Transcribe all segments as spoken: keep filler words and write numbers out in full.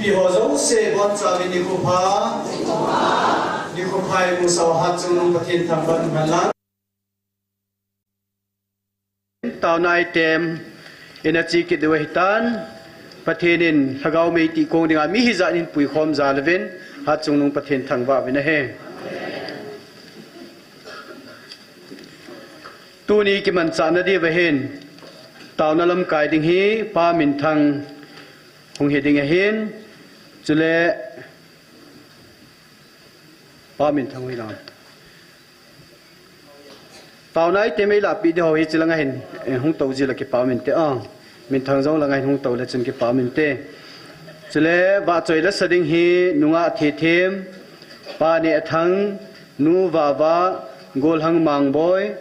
Pi ho jouse bonchauvin nikho pha. Nikho pha imu sau Hatchungnung Pathen thangvah in umhen lang. Taona item in ache kit diu ahitan, Pathen in lhagao mei tih kong dinga mi hijat in puikhom jal uvin, Hatchungnung Pathen thangvah uvin ahi. Tuni kimanchahna diuva hin, taona lamkai ding hi Pa Minthang hung hi ding ahin, chule Pa Minthang hung hi lang. Taona item eilahpeh ding ho hi chulanga hin, eh, hung tou jil a kipa um inte a. Minthang jong langa hin hung tou le chun kipa um inte. Chule vahchoi lasa ding hi Nungah Thethem, Pa Nehthang, Nu Vava, Golhang Mangboi,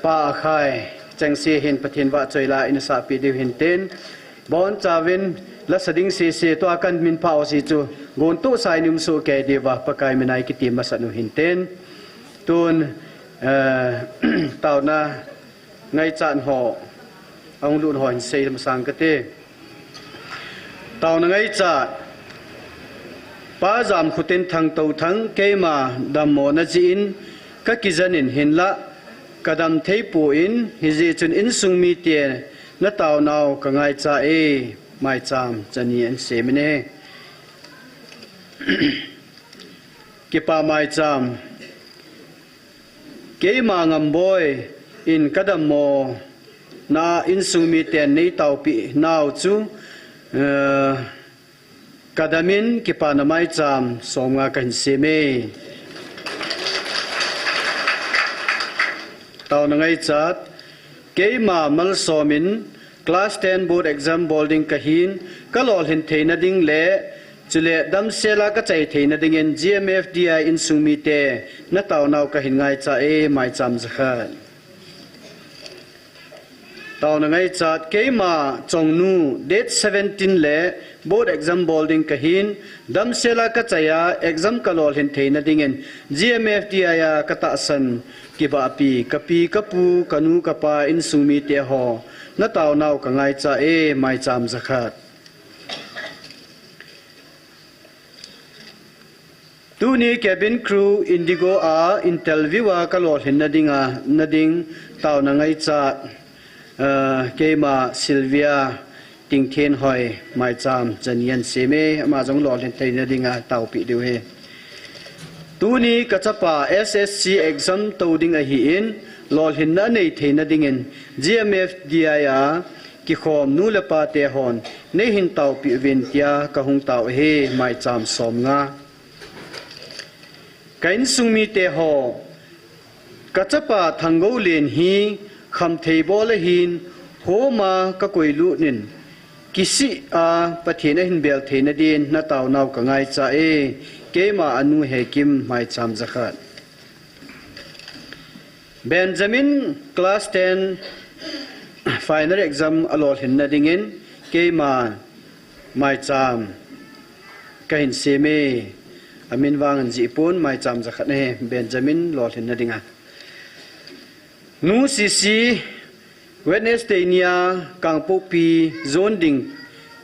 Pa Akhai, chengse hin Pathen vahchoi la in asahpeh diu hintin. Bonchauvin lasa ding sese tua kan min pha ho si chu gontoh sa in um soh kei diuva Pakai mina i kitem masat u hintin. Tun, eh, taona ngaichat ho, ahung lut ho hin sei masang kate. Taona ngaichat. Pa Jamkhotin Thangtouthang, keima dammona jeh in kakijen in hinlah kadam thei poi, hijeh chun insung mite nataonau kangaicha e, maicham chani ahin sem in ahi. Kipa maicham. Keima Ngamboi in kadammona insung miten neitaopeh nau chu, eh, kadamin kipana maicham somnga kahin sem e. Taona ngaichat. Keima Malsom in class ten board exam bol ding kahin, kalolhin theina ding le chule damsela kachai theina dingin G M F D I insung mite nataonau kahin ngaicha e, maicham jakhat. Taona ngaichat. Keima Chongnu, date seventeen le board exam bol ding kahin, damsela kachai a exam kalolhin theina dingin G M F D I a katahsan kibahpi kapi, kapu, kanu, kapa, insung mite ho nataonau kangaicha e, maicham jakhat. Tuni cabin crew Indigo a interview a kalolhinna dinga, na ding taona ngaichat, eh, keima Sylvia Tingthenhoi, maicham chani ahin sem e, ama jong lolhin theina dinga taopeh diu ahi. Tuni kachapa S S C exam tou ding ahin, lolhinna anei theina dingin G M F D I a kikhom nu le pate hon neihin taopeh uvin tia kahung tao ahi, maicham somnga. Ka insung mite ho, kachapa Thanggoulen hi khamthei bol ahin, home a kakoilut in, kisih a Pathen ahin bel theina din nataonau kangaicha e, keima anu Hekim, maicham jakhat. Benjamin class ten final exam alolhinna dingin keima maicham kahin sem e, amin vang ahin jih pon, maicham jakhat ahi, Benjamin lolhinna dinga. Nu Sisi, Wednesday nia Kangpokpi jon ding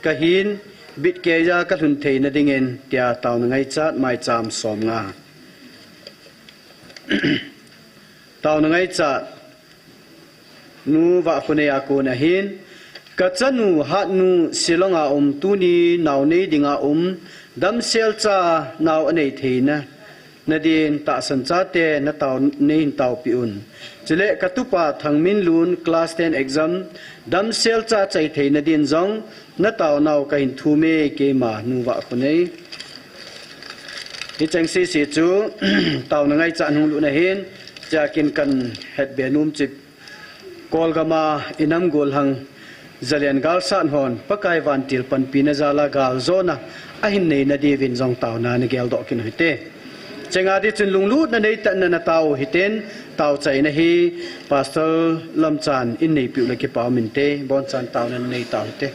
kahin, Bitkeija kalhun theina dingin tia taona ngaichat, maicham somnga. Taona ngaichat. Nu Vahkhonei a kon ahin, kachanu Hatnu Shillong a um, tuni nao nei dinga um, damsel cha nao anei theina, na din tahsan chate natao, neihin taopeh un. Chule katupa Thangminlun class ten exam damsel cha chai theina din jong nataonau kahin thum e, keima Nu Vahkhonei. Hicheng sese chu taona ngaichat hung lut ahin, chuin kin kahin hetbe nom chu Kolgam a inam Golhang Zalen galsat hon Pakai vantil panpina jal a galjona ahin neina diuvin jong taona nageldoh kit u hite. Chenga di chun lunglutna neitatna natao u hiten, taochaina hi Pastor Lamchan in neipeh u le kipa um inte, bonchan taona nanei tau hite.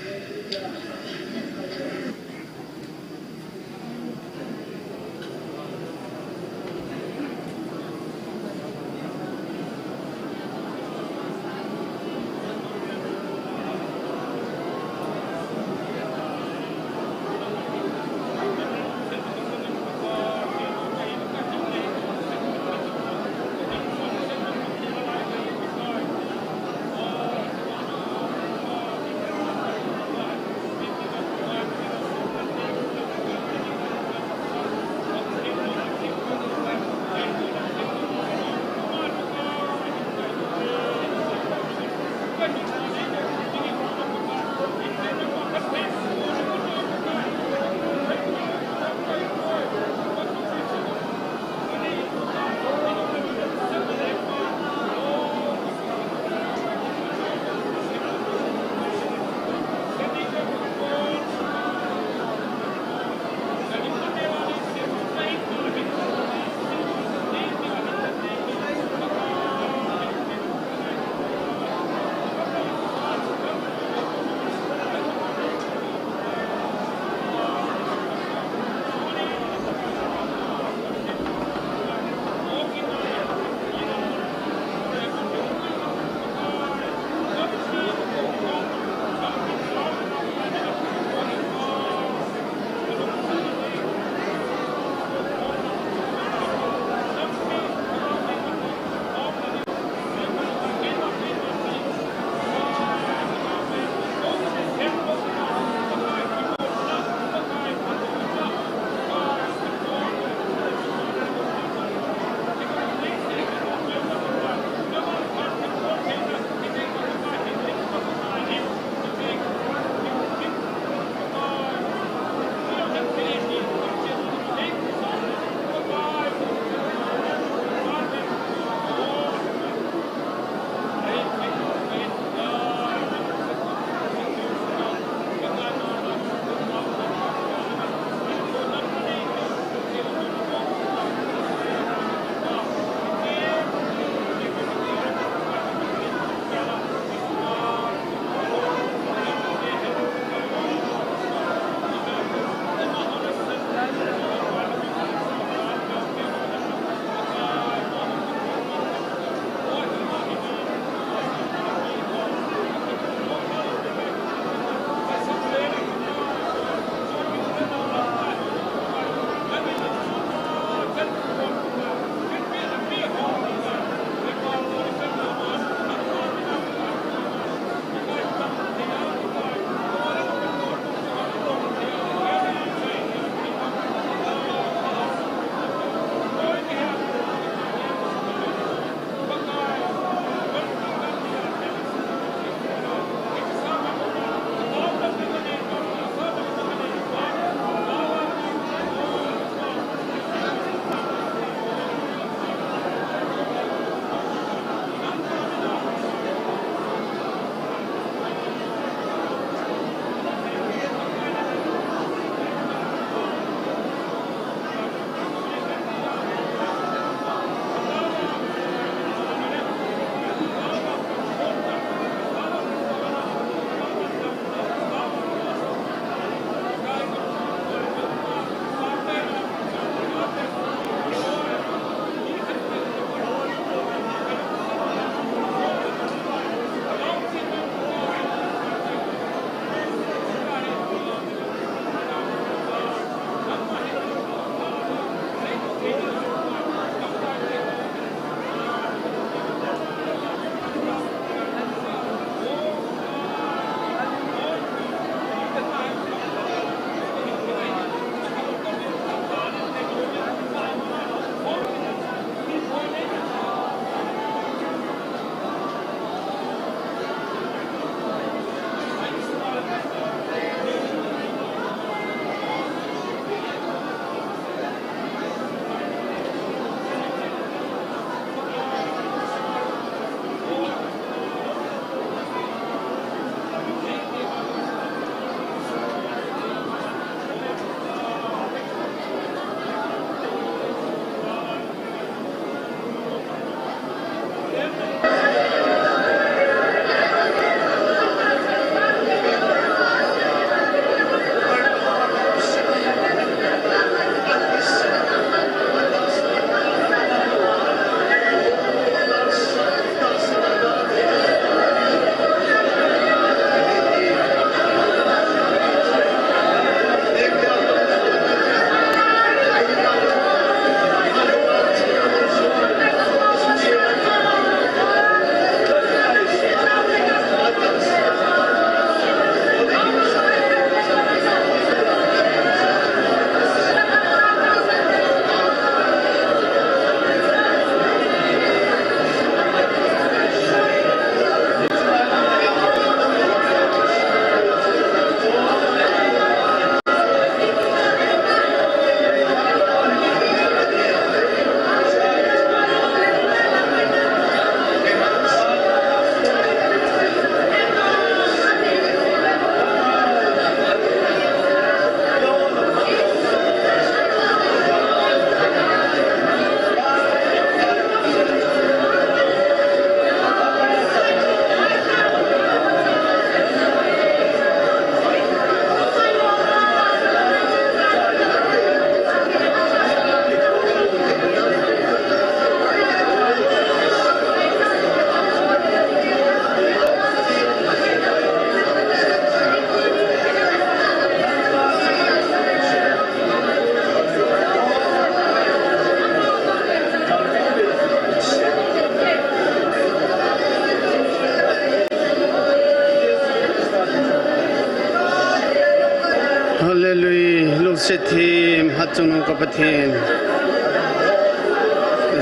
Hallelujah, lungset thim, hatchungnung ka Pathen.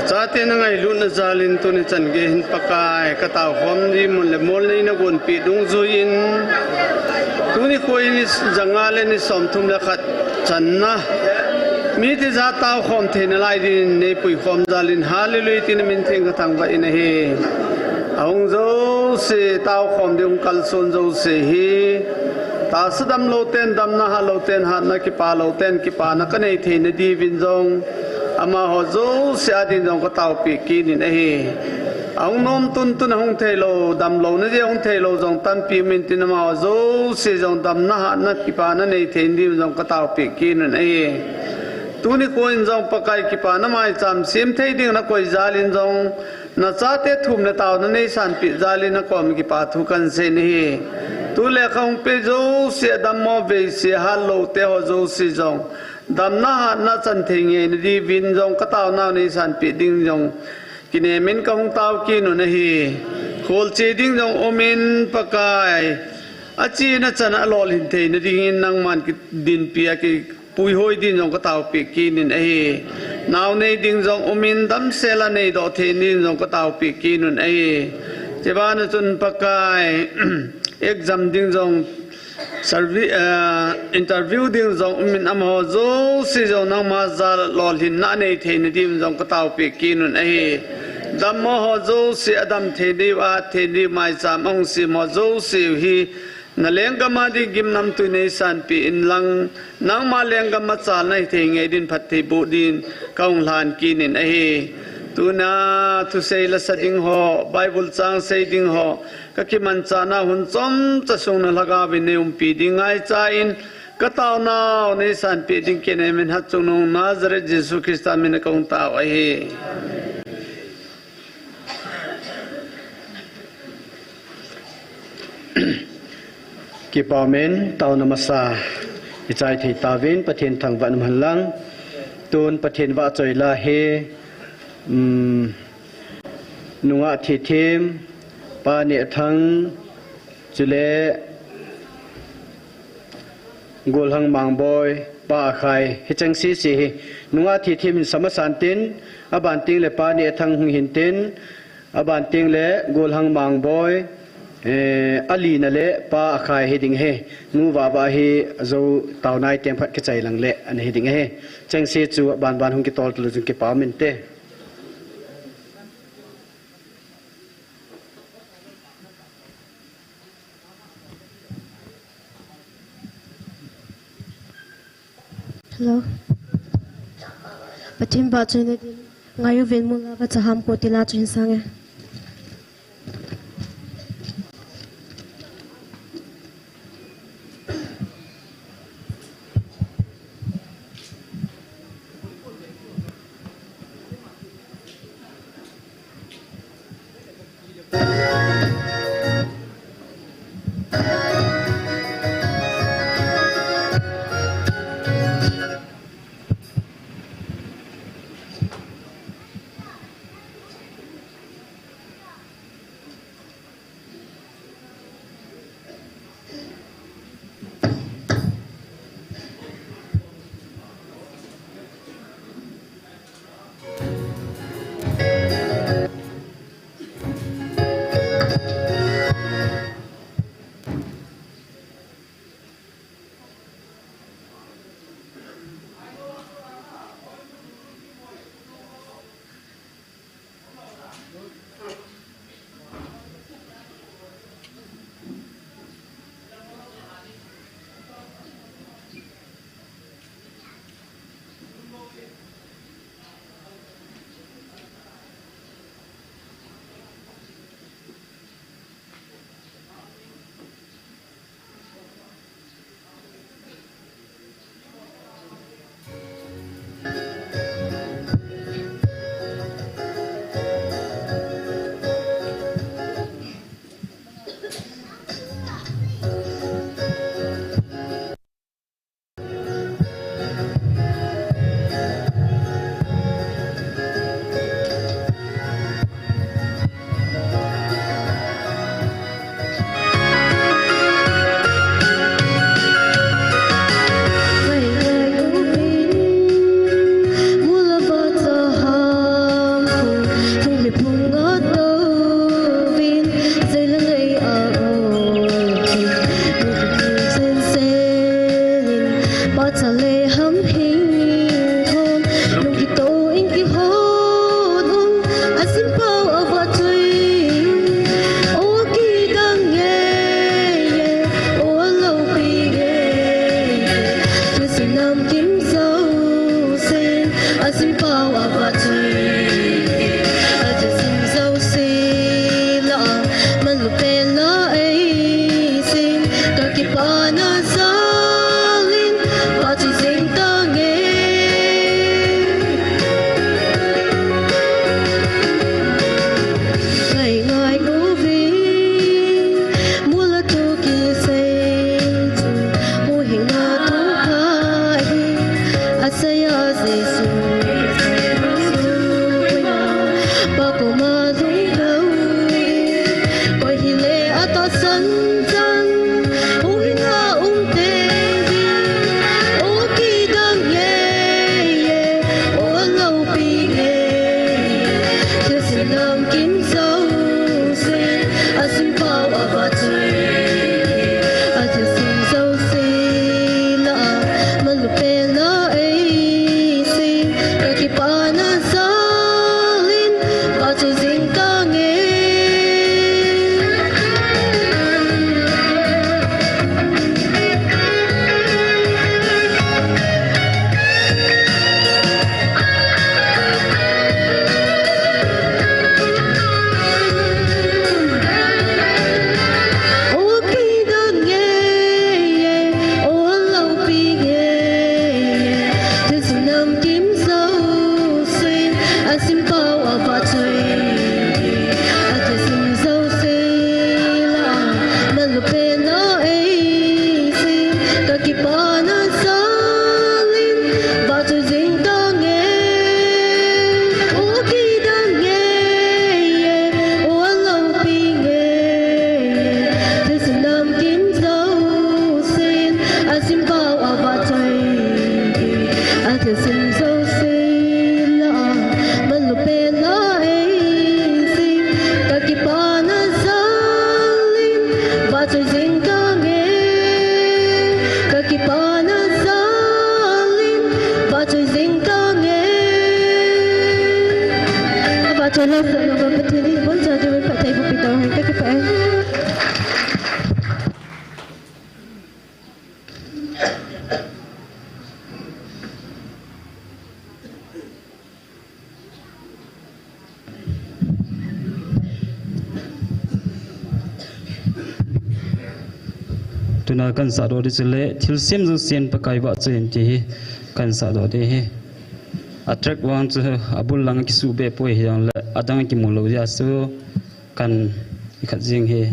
Chate na ngailutna jalin tuni chan gei hin Pakai, ka taokhom di mun le mol nei na gonpeh dungjuiyin, tuni kho in ni janga le ni somthum le khat channa, mi tijat taokhom theina lai din nei puikhom jalin, Hallelujah, tina min theng ka thangvah in ahi. Ahung jouse, taokhom ding hung kalson jouse hi, tahsa damlou ten, damna hatlou ten, hatna, kipalou ten kipana ka nei theina diuvin jong, amaho jouse adin jong ka taopeh kit in ahi. Ahung nom tuntun ahung theilou, damlouna jeh a hung theilou jong tampi um intin, amaho jouse jong damna, hatna, kipana nei theina diuvin jong ka taopeh kit in ahi. Tuni kho in jong Pakai, kipana maicham sem thei ding na koi jalin jong, na chate thum le taona nei sanpeh jalin na kom kipa thu kan sei in ahi. Tule kha hung peh jouse, adammo veise, hatlou teho jouse jong damna, hatna chan thei ngeina diuvin jong ka taonau nei sanpeh ding jong kinem in ka hung tao kit un ahi. Kholche ding jong um in Pakai, achena chan a lolhin theina dingin nangman kidinpi a kipuihoi din jong ka taopeh kit in ahi. Nao nei ding jong um in, damsel a neidoh theina din jong ka taopeh kit un ahi. Chubana chun Pakai, exam ding jong, servi-, eh, interview ding jong um in, amaho jouse jong nangma jal a lolhinna nei theina din jong ka taopeh kit un ahi. Dammo ho jouse adam thei diu, ahat thei diu, maicham ahung sem ho jouse hi, na lenggam a ding gimnamtui nei sanpeh in lang, nangma lenggam a chalna hithei ngai din phatthei boh din ka hung lhan kit in ahi. Tuna thusei lasa ding ho, Bible chang sei ding ho, ka kimanchahna hun chomcha sung na lhagao vin nei umpi ding ngaicha in, ka taonau nei sanpeh ding kinem in, hatchungnung Nazareth Jesu Christa min a ka hung tao ahi. Kipa um in, taona masa i chai thei tauvin, Pathen thangvah in um hen lang. Tun Pathen vahchoi la hi, um, nungah thithim, Pa Nehthang, chule Golhang Mangboi, Pa Akhai, hicheng sese hi. Nungah thithim hin sa masa intin, aban teng le Pa Nehthang hung hintin, aban teng le Golhang Mangboi, eh, alina le Pa Akhai hiding ahi. Nu Vahvah hi ajou taonai teng phat kichai lang le ana hiding ahi. Cheng se chu aban ban hung kitol tulu jong kipa um inte. Hello. Pathen vahchoina din, Ngaiyu Venmul a vacha hamko ti la chu hin sange. Chan, huhhing'a umte ding, o kidang ngei e, o loupi ngei e, thilse namkim jousen, asim pao avahchoi, athilse jouse lah a, malupen a eisem, kakipana jal in, vahchoi jing tange. O kidang ngei e, o loupi ngei e, thilse namkim jousen, asim pao avahchoi, athilse jouse lah a, malupen a eisem, kakipana jal in, vahchoi jing tange. O kidang ngei e, o loupi ngei e, thilse namkim jousen, asim pao avahchoi, athilse jouse lah a, malupen a eisem, kakipana jal in, vahchoi jing tange, kakipana jal in, vahchoi jing tange. Avahchoi lou, lou, lou, Pathen in abonchauva phattheiboh pi tauhen, kakipah e. Tuna kahin sahdoh ding chu le, thilsem jousen Pakai vahchoi in ti hi kahin sahdoh ding ahi. A track vang chu abul lang kisuhbeh poi hijongle, adang kimu lou jeh a chu kahin kikhat jing ahi.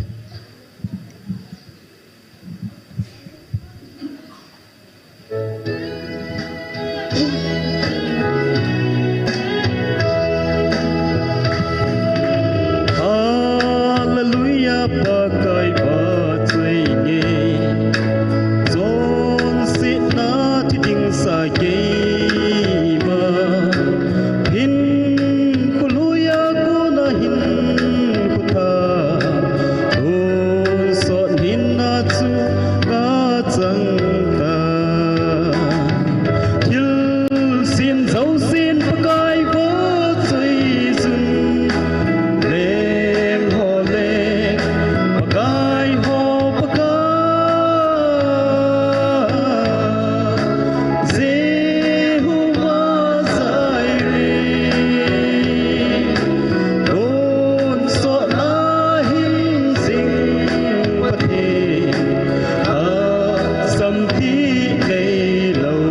Hallelujah, Pakai vahchoi inge. Chonsetna thi ding sa keima. Hinkho lui a kona hinkho thah. Tonsot hinna chu kachang tan. Thilsem jousen Pakai vahchoi jun. Leng ho leng, Pakai ho Pakai. Jehovah Jireh. Tonsotna hing jing Pathen. Asam thei neilou.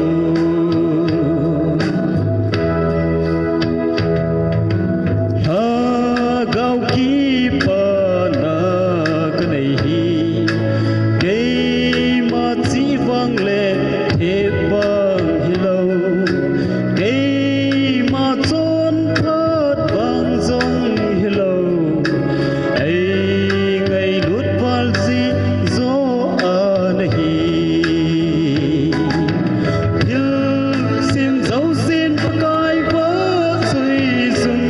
Lhagao kipana kanei hi. Keima chih vang le thep vang hilou. Keima chonphat vang jong hilou. Eingailut val jeh joh a nahi. Thilsem jousen Pakai vahchoi jun.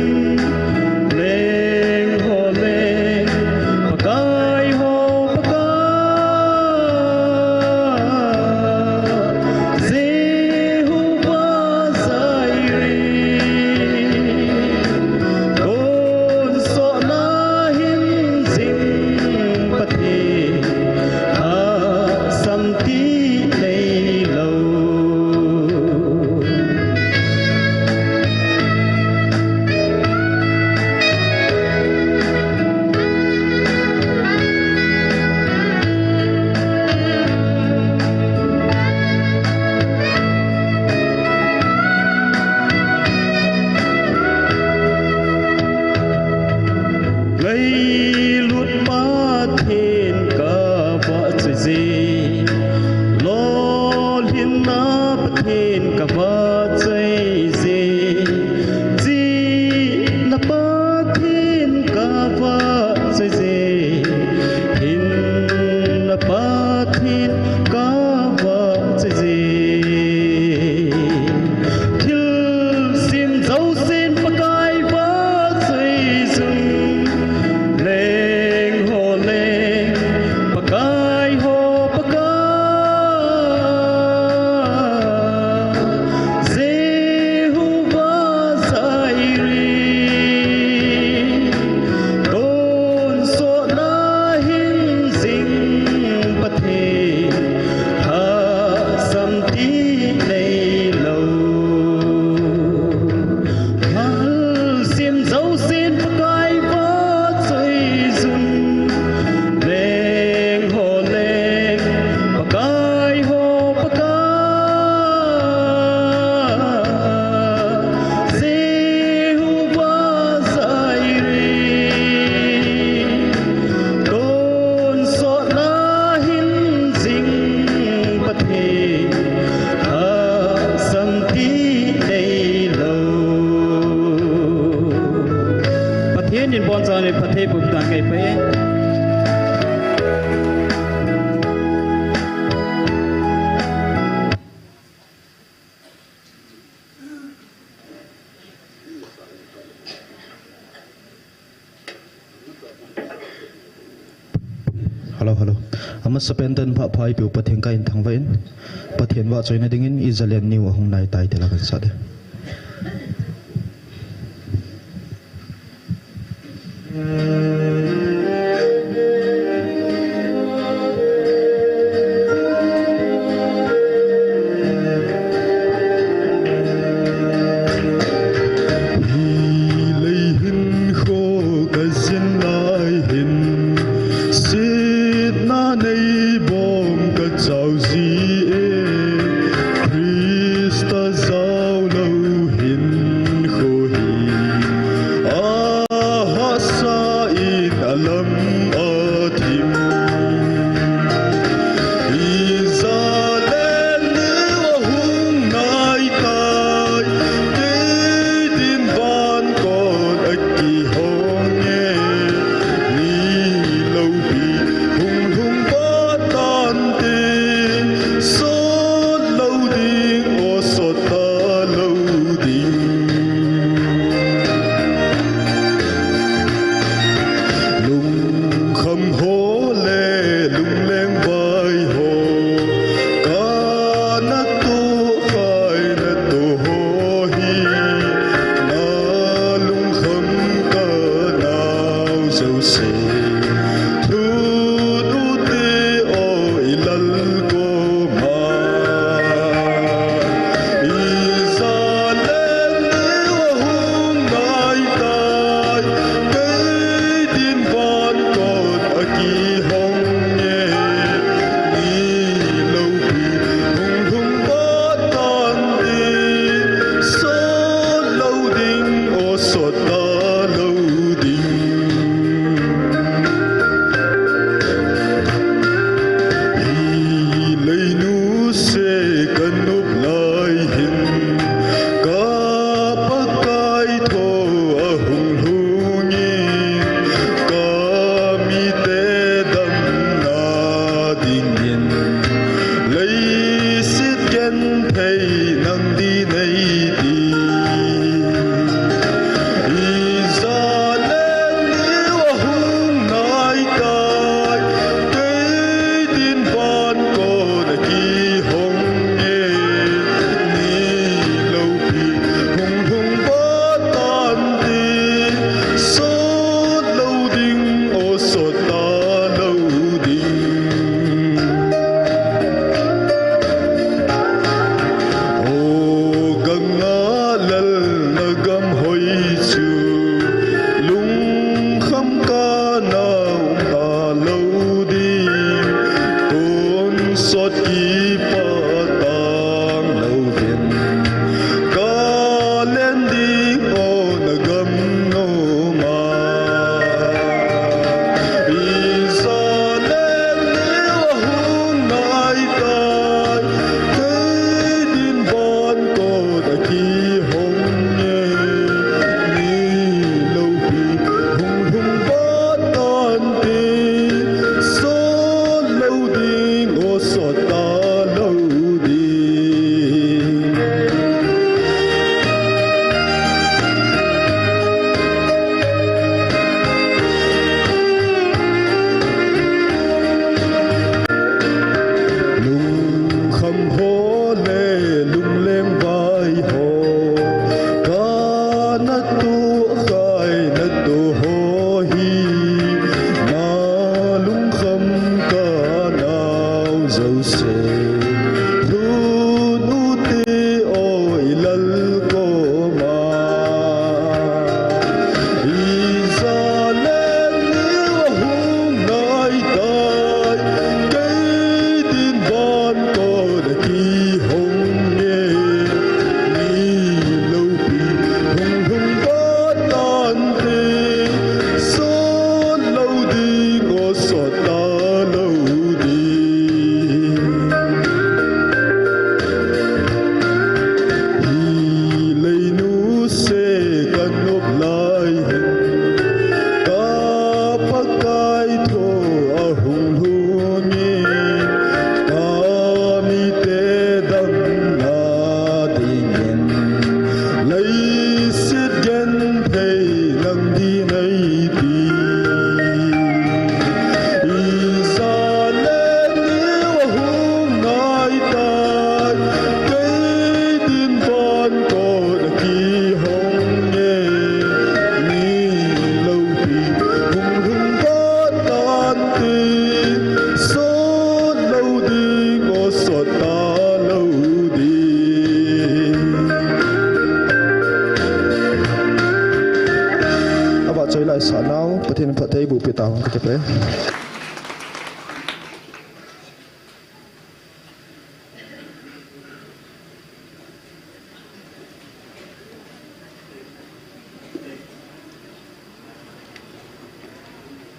Leng ho leng, Pakai ho Pakai. Jehovah Jireh. Tonsotna hing jing Pathen. Asam thei neilou. Ngailut Pathen kavahchoi je, lolhinna Pathen kavahchoi je, chihna Pathen kavahchoi je, hin Amasapen in phat pha eipeu Pathen kahin thangvah in, Pathen vahchoina dingin Zalen New ahung nai tai ti la kahin sah e. Hilei hinkho kajin lai hin, sietna neibom kajao ji e. Christa jaolou hinkho hi, ahahsa in alam athim. Zalen New ahung nai tai, kei din van kon akihong e. Mi loupi hung lhung vat tante, Kati pe.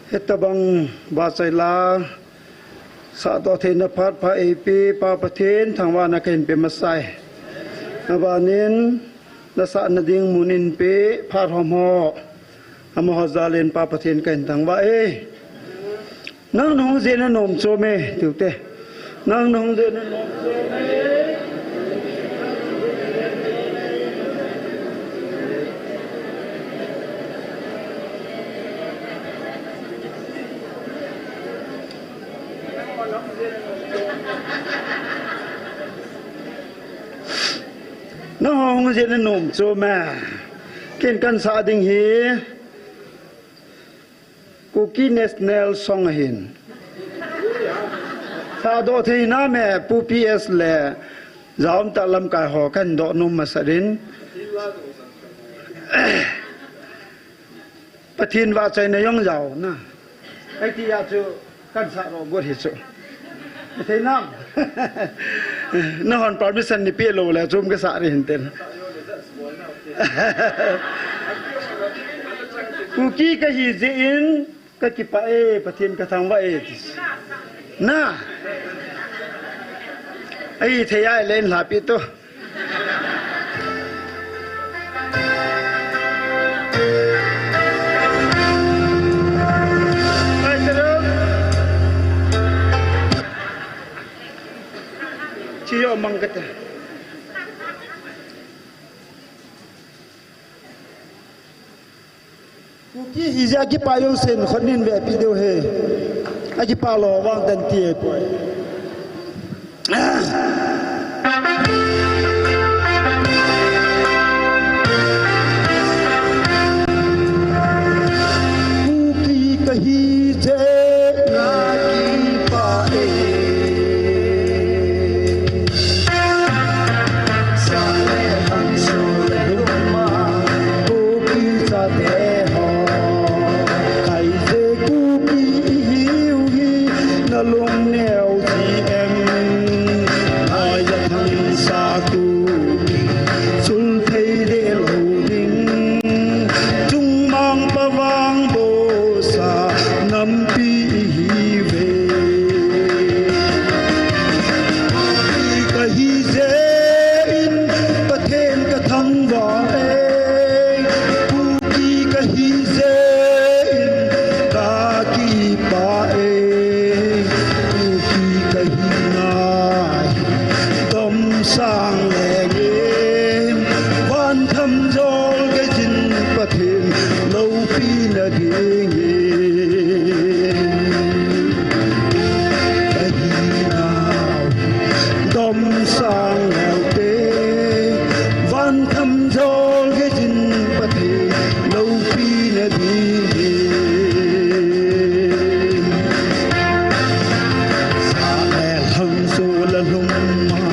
Hitabang vahchoi la, sahdoh theina phat pha eipe, Pa Pathen thangvahna kahin pe masai. Abanin, nasahna ding mun in pe, phat hom ho. Amaho jal in Pa Pathen kahin thangvah e. Nang nahung jeh in nanom chom e, tiu te. Nang nahung jeh in nanom chom e. Nahung jeh in nanom chom e. Ken kasah ding hi Kuki National Song ahin. Sahdoh theina me Pu P S le jaum tah lamkai ho kahin doh nom masa ding. Pathen vahchoina jong jaona. Ahi tia chu kasah lou got hi chu. Thei nam. Nahon permission nei pe lou le chom kasah ding hin tin. Kuki kahi jeh in kakipah e, Pathen kathangvah e. Na. Ahi thei a le in lhapi to. Chi yo mang kata. Kuki hijeh a kipah jouse in khut nei vehpi diu ahi. Akipah lou vang tan ti e poi. Kuki kahi jeh a kipah e. Sah le lhang sul le lum a, Kuki chate ho. Ahiye Kuki ihiu hi, nalung neo ji em. Ahiye thangsa Kuki, sul thei deh lou ding. Chungmang pavang bosa nampi ihiuve. Kuki kahi jeh in Pathen kathangvah e. Kuki kahi jeh in kakipah e. Kuki kahina hi domsang leng e. Van thamjol gei jin Pathen loupina ding e. Kahinau domsang leu te, van thamjol gei jin Pathen loupina ding e. Sah le lhang sul le lum a,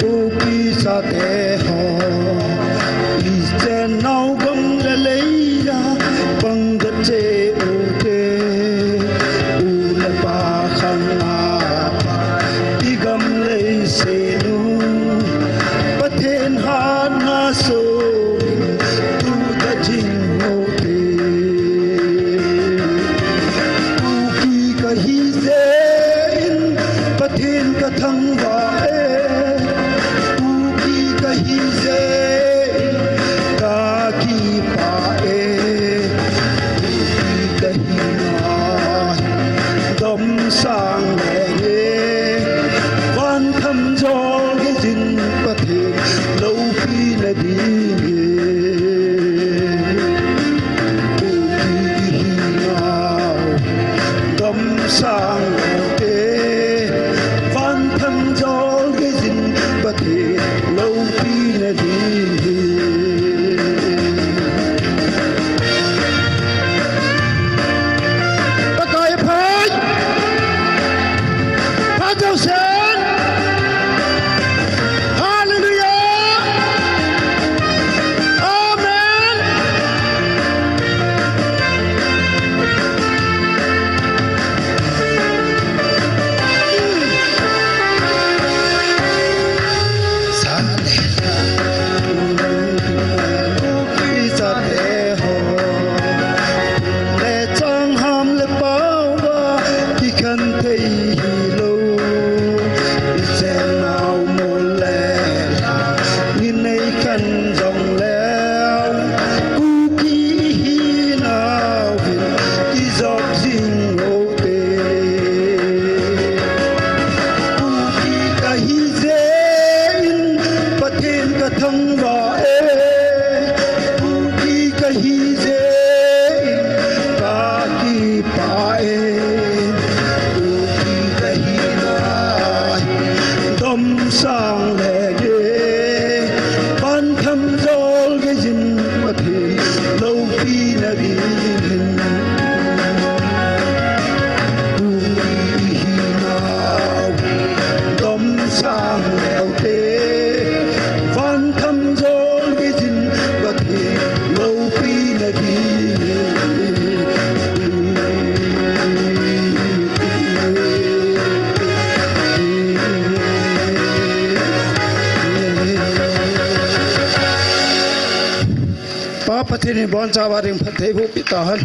Kuki chate ho. Ichenau gam le lei a pang gat cheh u te, u le pa khang a pat, igam leiset u Pathen hatna sung in tu ta jing u te. Kuki kahi jeh in Pathen kathangvah e. Kuki kahi jeh in kakipah e. Kuki kahina hi domsang leng e. Van thamjol gei jin Pathen loupina ding e. Kuki ihinau domsang leu te, van thamjol gei jin Pathen loupina ding e. Pakai phat, phat jousen. Hallelujah. Amen. Vang va e, Kuki kahi jeh in kakipah e. Kuki kahina hi domsang le gei, van tham jol gei jin Pathen loupina dingin. Kuki ihinau domsang leu te, van tham jol gei jin Pathen loupina dingin. Pa Pathen in abonchauva ding phatthei bohpeh tahen.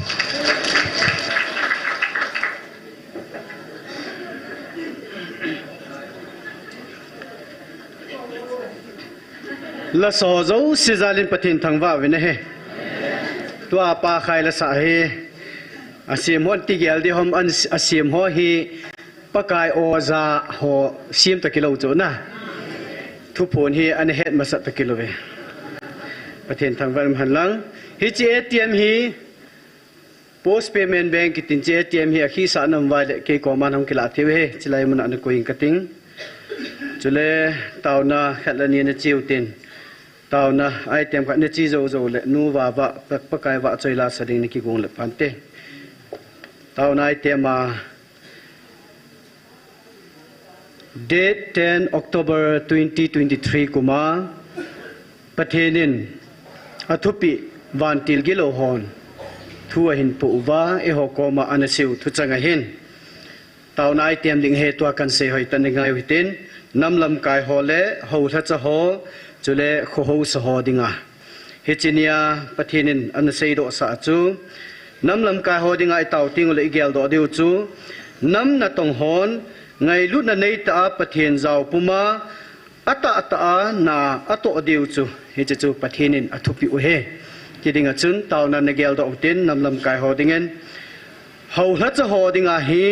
Lasa ho jouse jal in Pathen thangvah uvin ahi. Tua Pa Khai lasa hi asem hon ti gel ding ham, an asem ho hi Pakai oja ho sem toh kilou chu na. Thuphon hi ana het masat toh kilou ve. Pathen thangvah in umhen lang. Hiche A T M hi Post Payment Bank kiti in, hiche A T M hi akhisah nom uva ahile kei koma hung kilah thei uve, chulai muna nakoi inge kating. Chule taona khat le ni nache utin. Taona item khat nache jou jou le nu vava, Pa-, Pakai vahchoi lasa ding nakigong le phante. Taona item a Date ten October twenty twenty-three kum a Pathen in athupeh vantil gilou hon thu ahin poh uva, eiho koma ana seiu thucheng ahin. Taona item ding hi tua kahin sei hoitah in ngai u hitin, nam lamkai ho le houlhacha ho, chule kho haosa ho dinga. Hiche nia Pathen in ana seidoh sah chu, nam lamkai ho dinga itao teng uleh igeldoh diu chu, nam natong hon ngailutna neitah a Pathen jao puma atahtah a na atoh diu chu, hiche chu Pathen in athupeh u ahi. Ti dinga chun taona nageldoh utin, nam lamkai ho dingin, houlhacha ho dinga hi,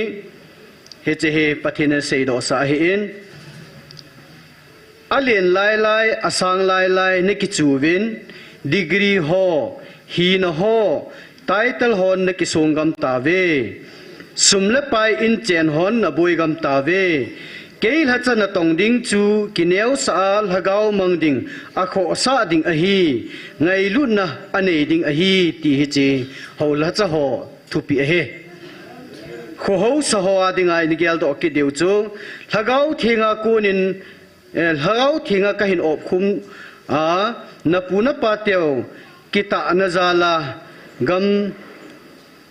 hiche hi Pathen in aseidoh sah ahin, alen lai lai, asang lai lai nakichu uvin, degree ho, hina ho, title hon nakisong gam tauve. Sum le pai inchen hon naboi gam tauve. Kei lhacha natong ding chu kineosah a lhagao mang ding, akhohsah ding ahi, ngailutna anei ding ahi, ti hiche houlhacha ho thupeh ahi. Kho haosa ho a dinga igeldoh kit diu chu, Lhagao Thenga konin, eh, Lhagao Thenga kahin opkhum a, napu napa teu kitahna jal a gam,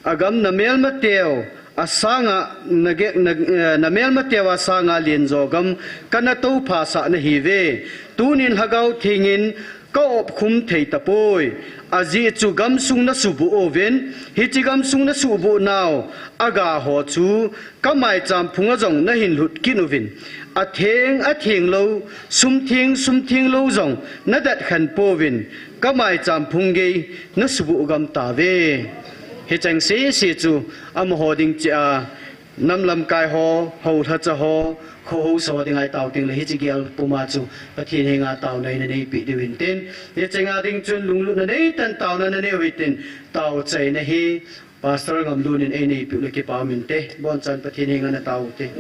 agam namelmateu asanga nage-, na, eh, namelmateu asanga lenjo gam kana tophasah nahiuve. Tunin Lhagao Thengin ka opkhum thei tapoi. Ajeh chu gamsung nasuboh uvin, hiche gamsung nasuboh nau aga ho chu ka maicham phunga jong nahin lhut kit uvin, atheng, atheng lou, sumtheng, sumtheng lou jong nadat khen pouvin, ka maicham phung gei nasuboh gam tauve. Hicheng sese chu amaho ding cheh a, nam lamkai ho, houlhacha ho, kho haosa ho dinga itao teng uleh hiche gel puma chu Pathen henga taona naneipeh diu hintin. Hicheng a ding chun lunglutna neitah in taona nanei u hitin, tao chaina hi Pastor Ngamlun in eineipeh uleh kipa um inte, abonchan Pathen henga natao ute.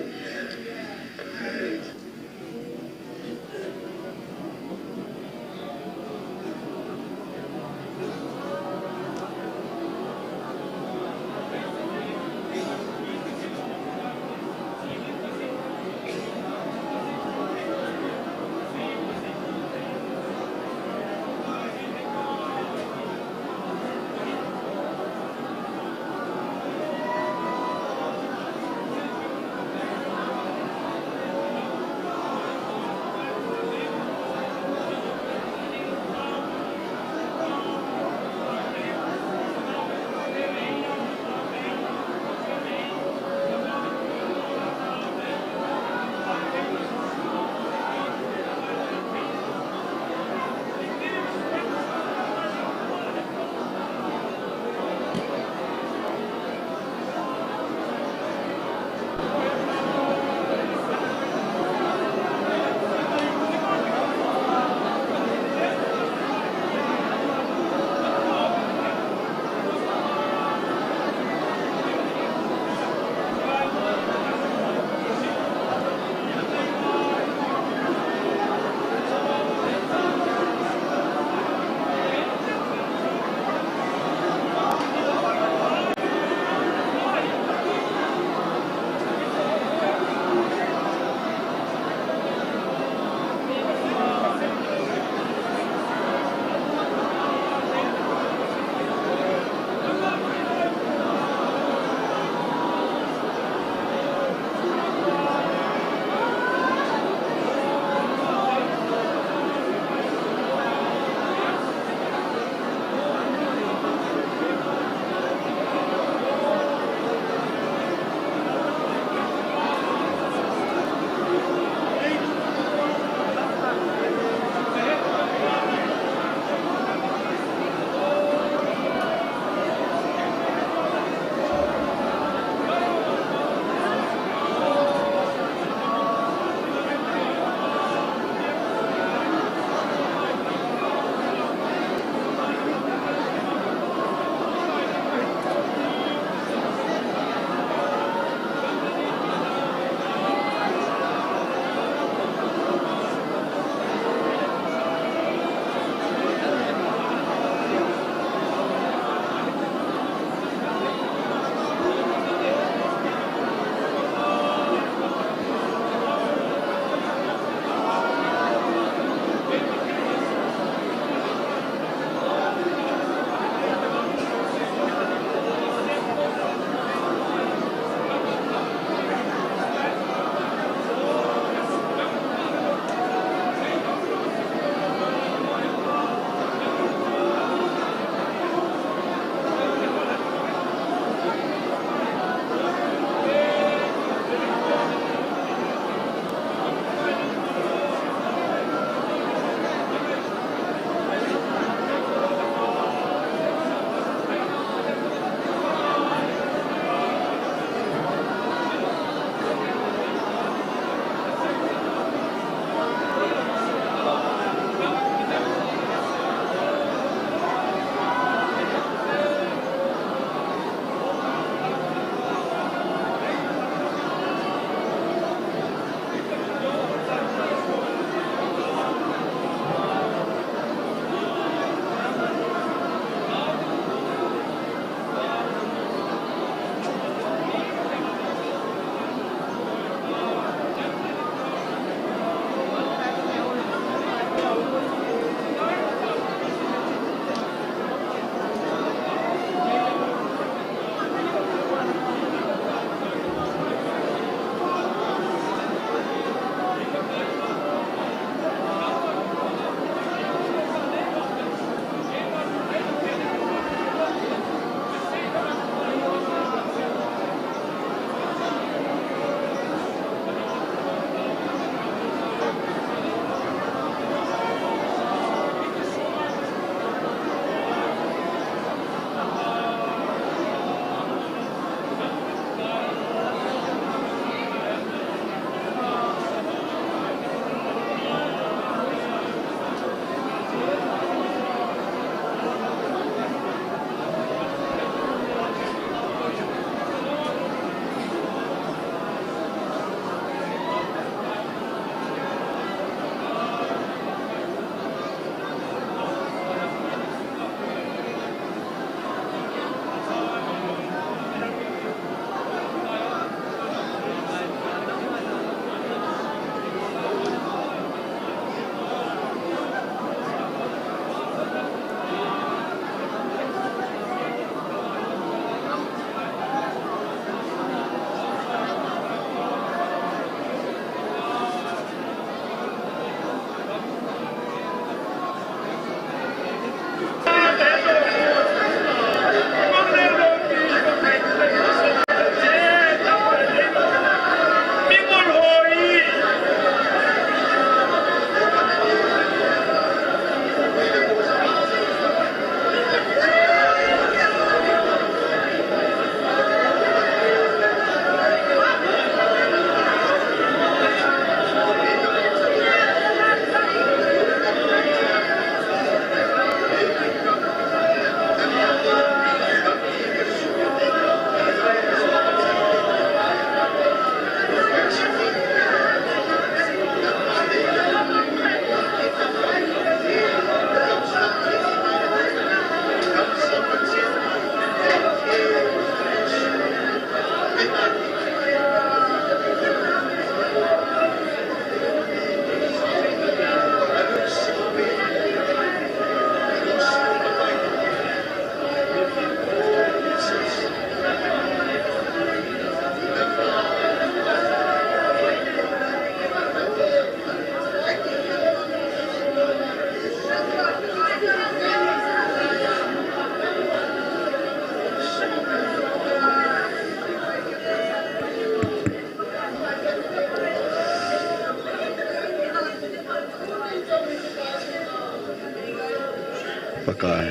Pakai,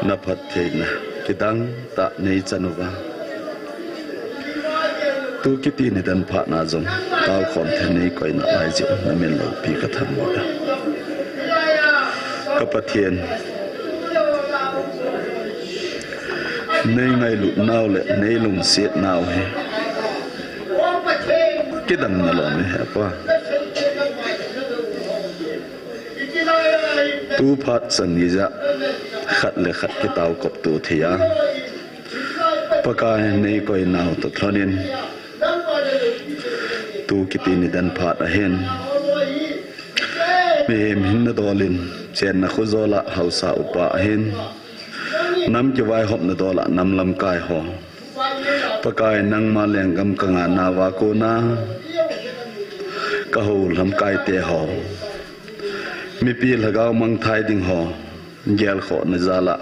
na phattheina kidang tah nei chan uva, tu kiti nidan phat na jong tao khom thei nei koina lai jeh u na min loupi ka thangvah e. Ka Pathen, nei ngailut nau le nei lungset nau hi kidang na lom e, Hepa. Tu phat chan ni jeh a khat le khat kitao kop to thei a, Pakai, nei koi nau toh lhon in, tu kiti nidan phat ahin, mihem hinna dol in chenna khojol a haosa upa ahin, nam kivaihopna dol a nam lamkai ho, Pakai, nangma lenggam ka ngah nauva kona ka hou lamkai te ho, mipi lhagao mangthai ding ho, gelkhohna jal a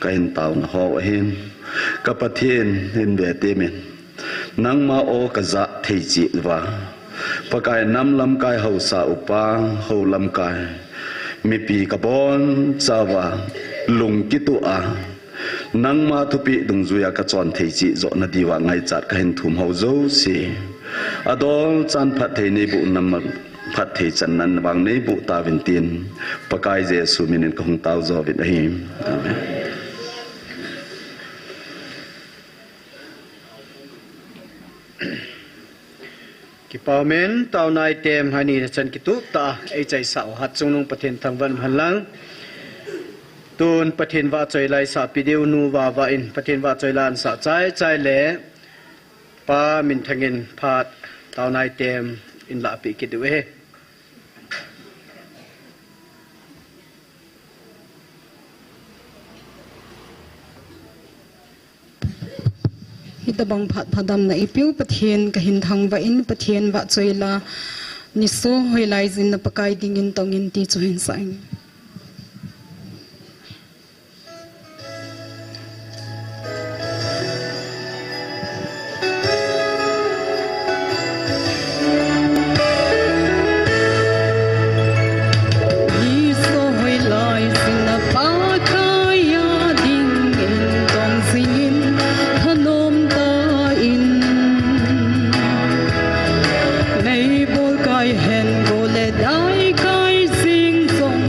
ka hin taona ho ahin, ka Pathen, hin ve temin, nangma o ka jah thei cheh uva, Pakai, nam lamkai haosa upa, hou lamkai, mipi ka bonchauva, lung kituh a, nangma thupeh dungjuia ka chon thei cheh joh na diuva ngaichat ka hin thum ho jouse, adolchan phatthei nei boh, nam phatthei channa vang nei boh tauvin tin, Pakai Jesu min in ka hung tao jouvin ahi. Amen. Kipa um in, taona item hani na chan kitup tah a ei chaisah u Hatchungnung Pathen thangvah in um hen lang. Tun Pathen vahchoi la isah pi diu, nu Vava in Pathen vahchoi la ansah chaichai le Pa Minthang in phat taona item in lahpeh kit diu ahi. Hitobang phat phadamna eipeu Pathen ka hin thangvah in, Pathen vahchoi la, nisoh hoilai jin na Pakai dingin tong in ti chu hin sah inge. Nisoh hoilai jin na Pakai a dingin tong jingin thanom tah in, meibol kai hen, gol le dai kai jing jong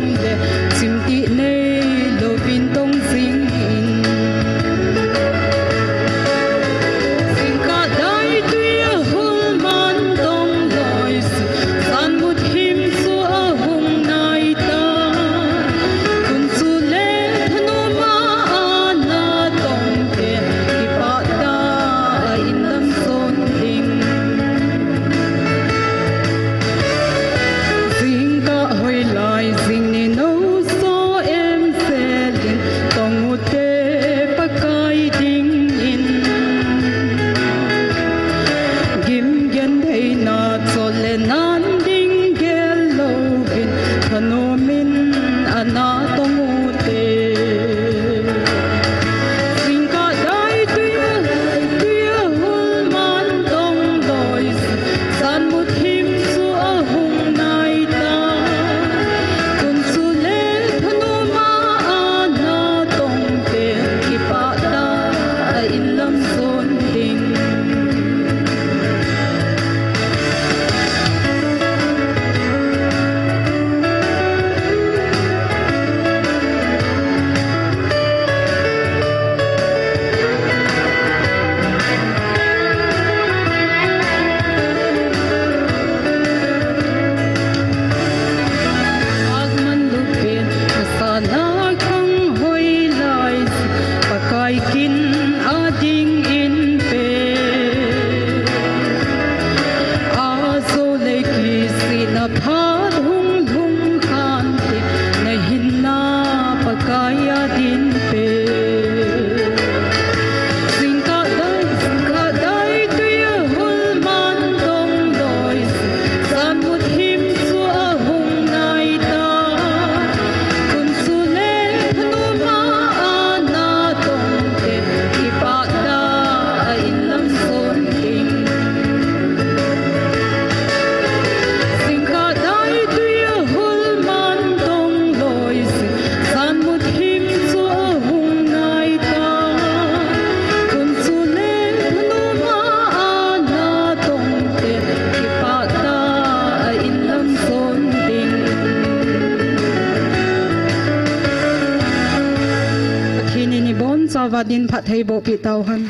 Vadin phat hei boh pi tau han.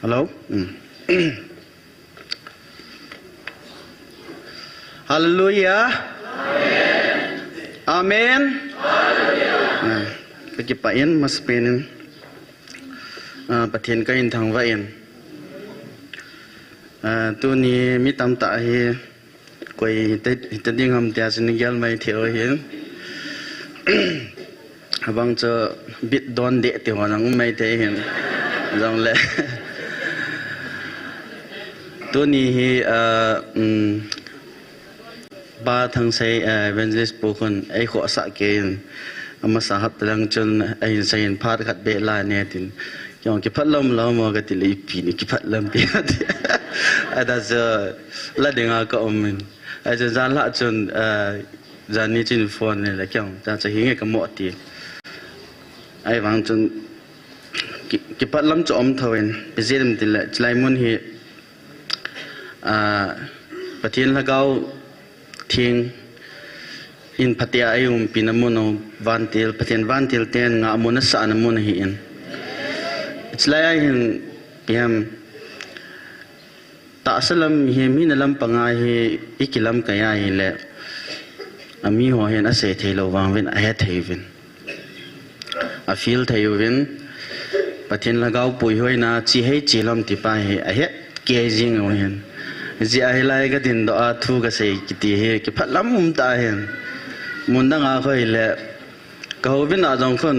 Hello? Mm. Hallelujah. Amen. Amen. Ah, ka kipah in, masapen in. Ah, Pathen ka in thangvah in. Ah, tuni mi tamtah hi, koi hita, hita ding ham tia chu nei gel mai thei u hin. Abang chu bit don deh ti ho jong um mai thei hin. Jongle. Tuni hi, ah, um, Pa Thangsei, ah, Evangelist pu khun ei khohsah kei in. Amasa hapta lang chun ahin sei in phat khat beh la ne tin. Kei jong kipah lom lom mo kati le ipi ni kipah lam pi ati. Ahita chu la dinga ka um in. Ahita chu jan lhah chun, ah, jan ni chun phone le le kei jong cha cha hi nge ka mo ti. Ahivang chun ki, kipah lam chu um thou in. Ijeh inem itile chulai mun hi, ah, Pathen Lhagao Theng in phatea ei umpi na mun u, vantil, Pathen vantil ten ngahmun asah na mun ahi in. Chulai a hin, ipi ham, tahsa lam hi, mi na lam panga hi, i kilamkai a hile, a mi ho hin asei thei lou vang uvin, ahe thei uvin. A feel thei uvin, Pathen Lhagao puihoina chi hei chi lom ti pa hi ahet kei jing u hin. Hijeh a hilai ka dindoh a thu ka sei kiti hi kipah lam um tah hin. Mun dang a kho hile, ka houbung a jong khun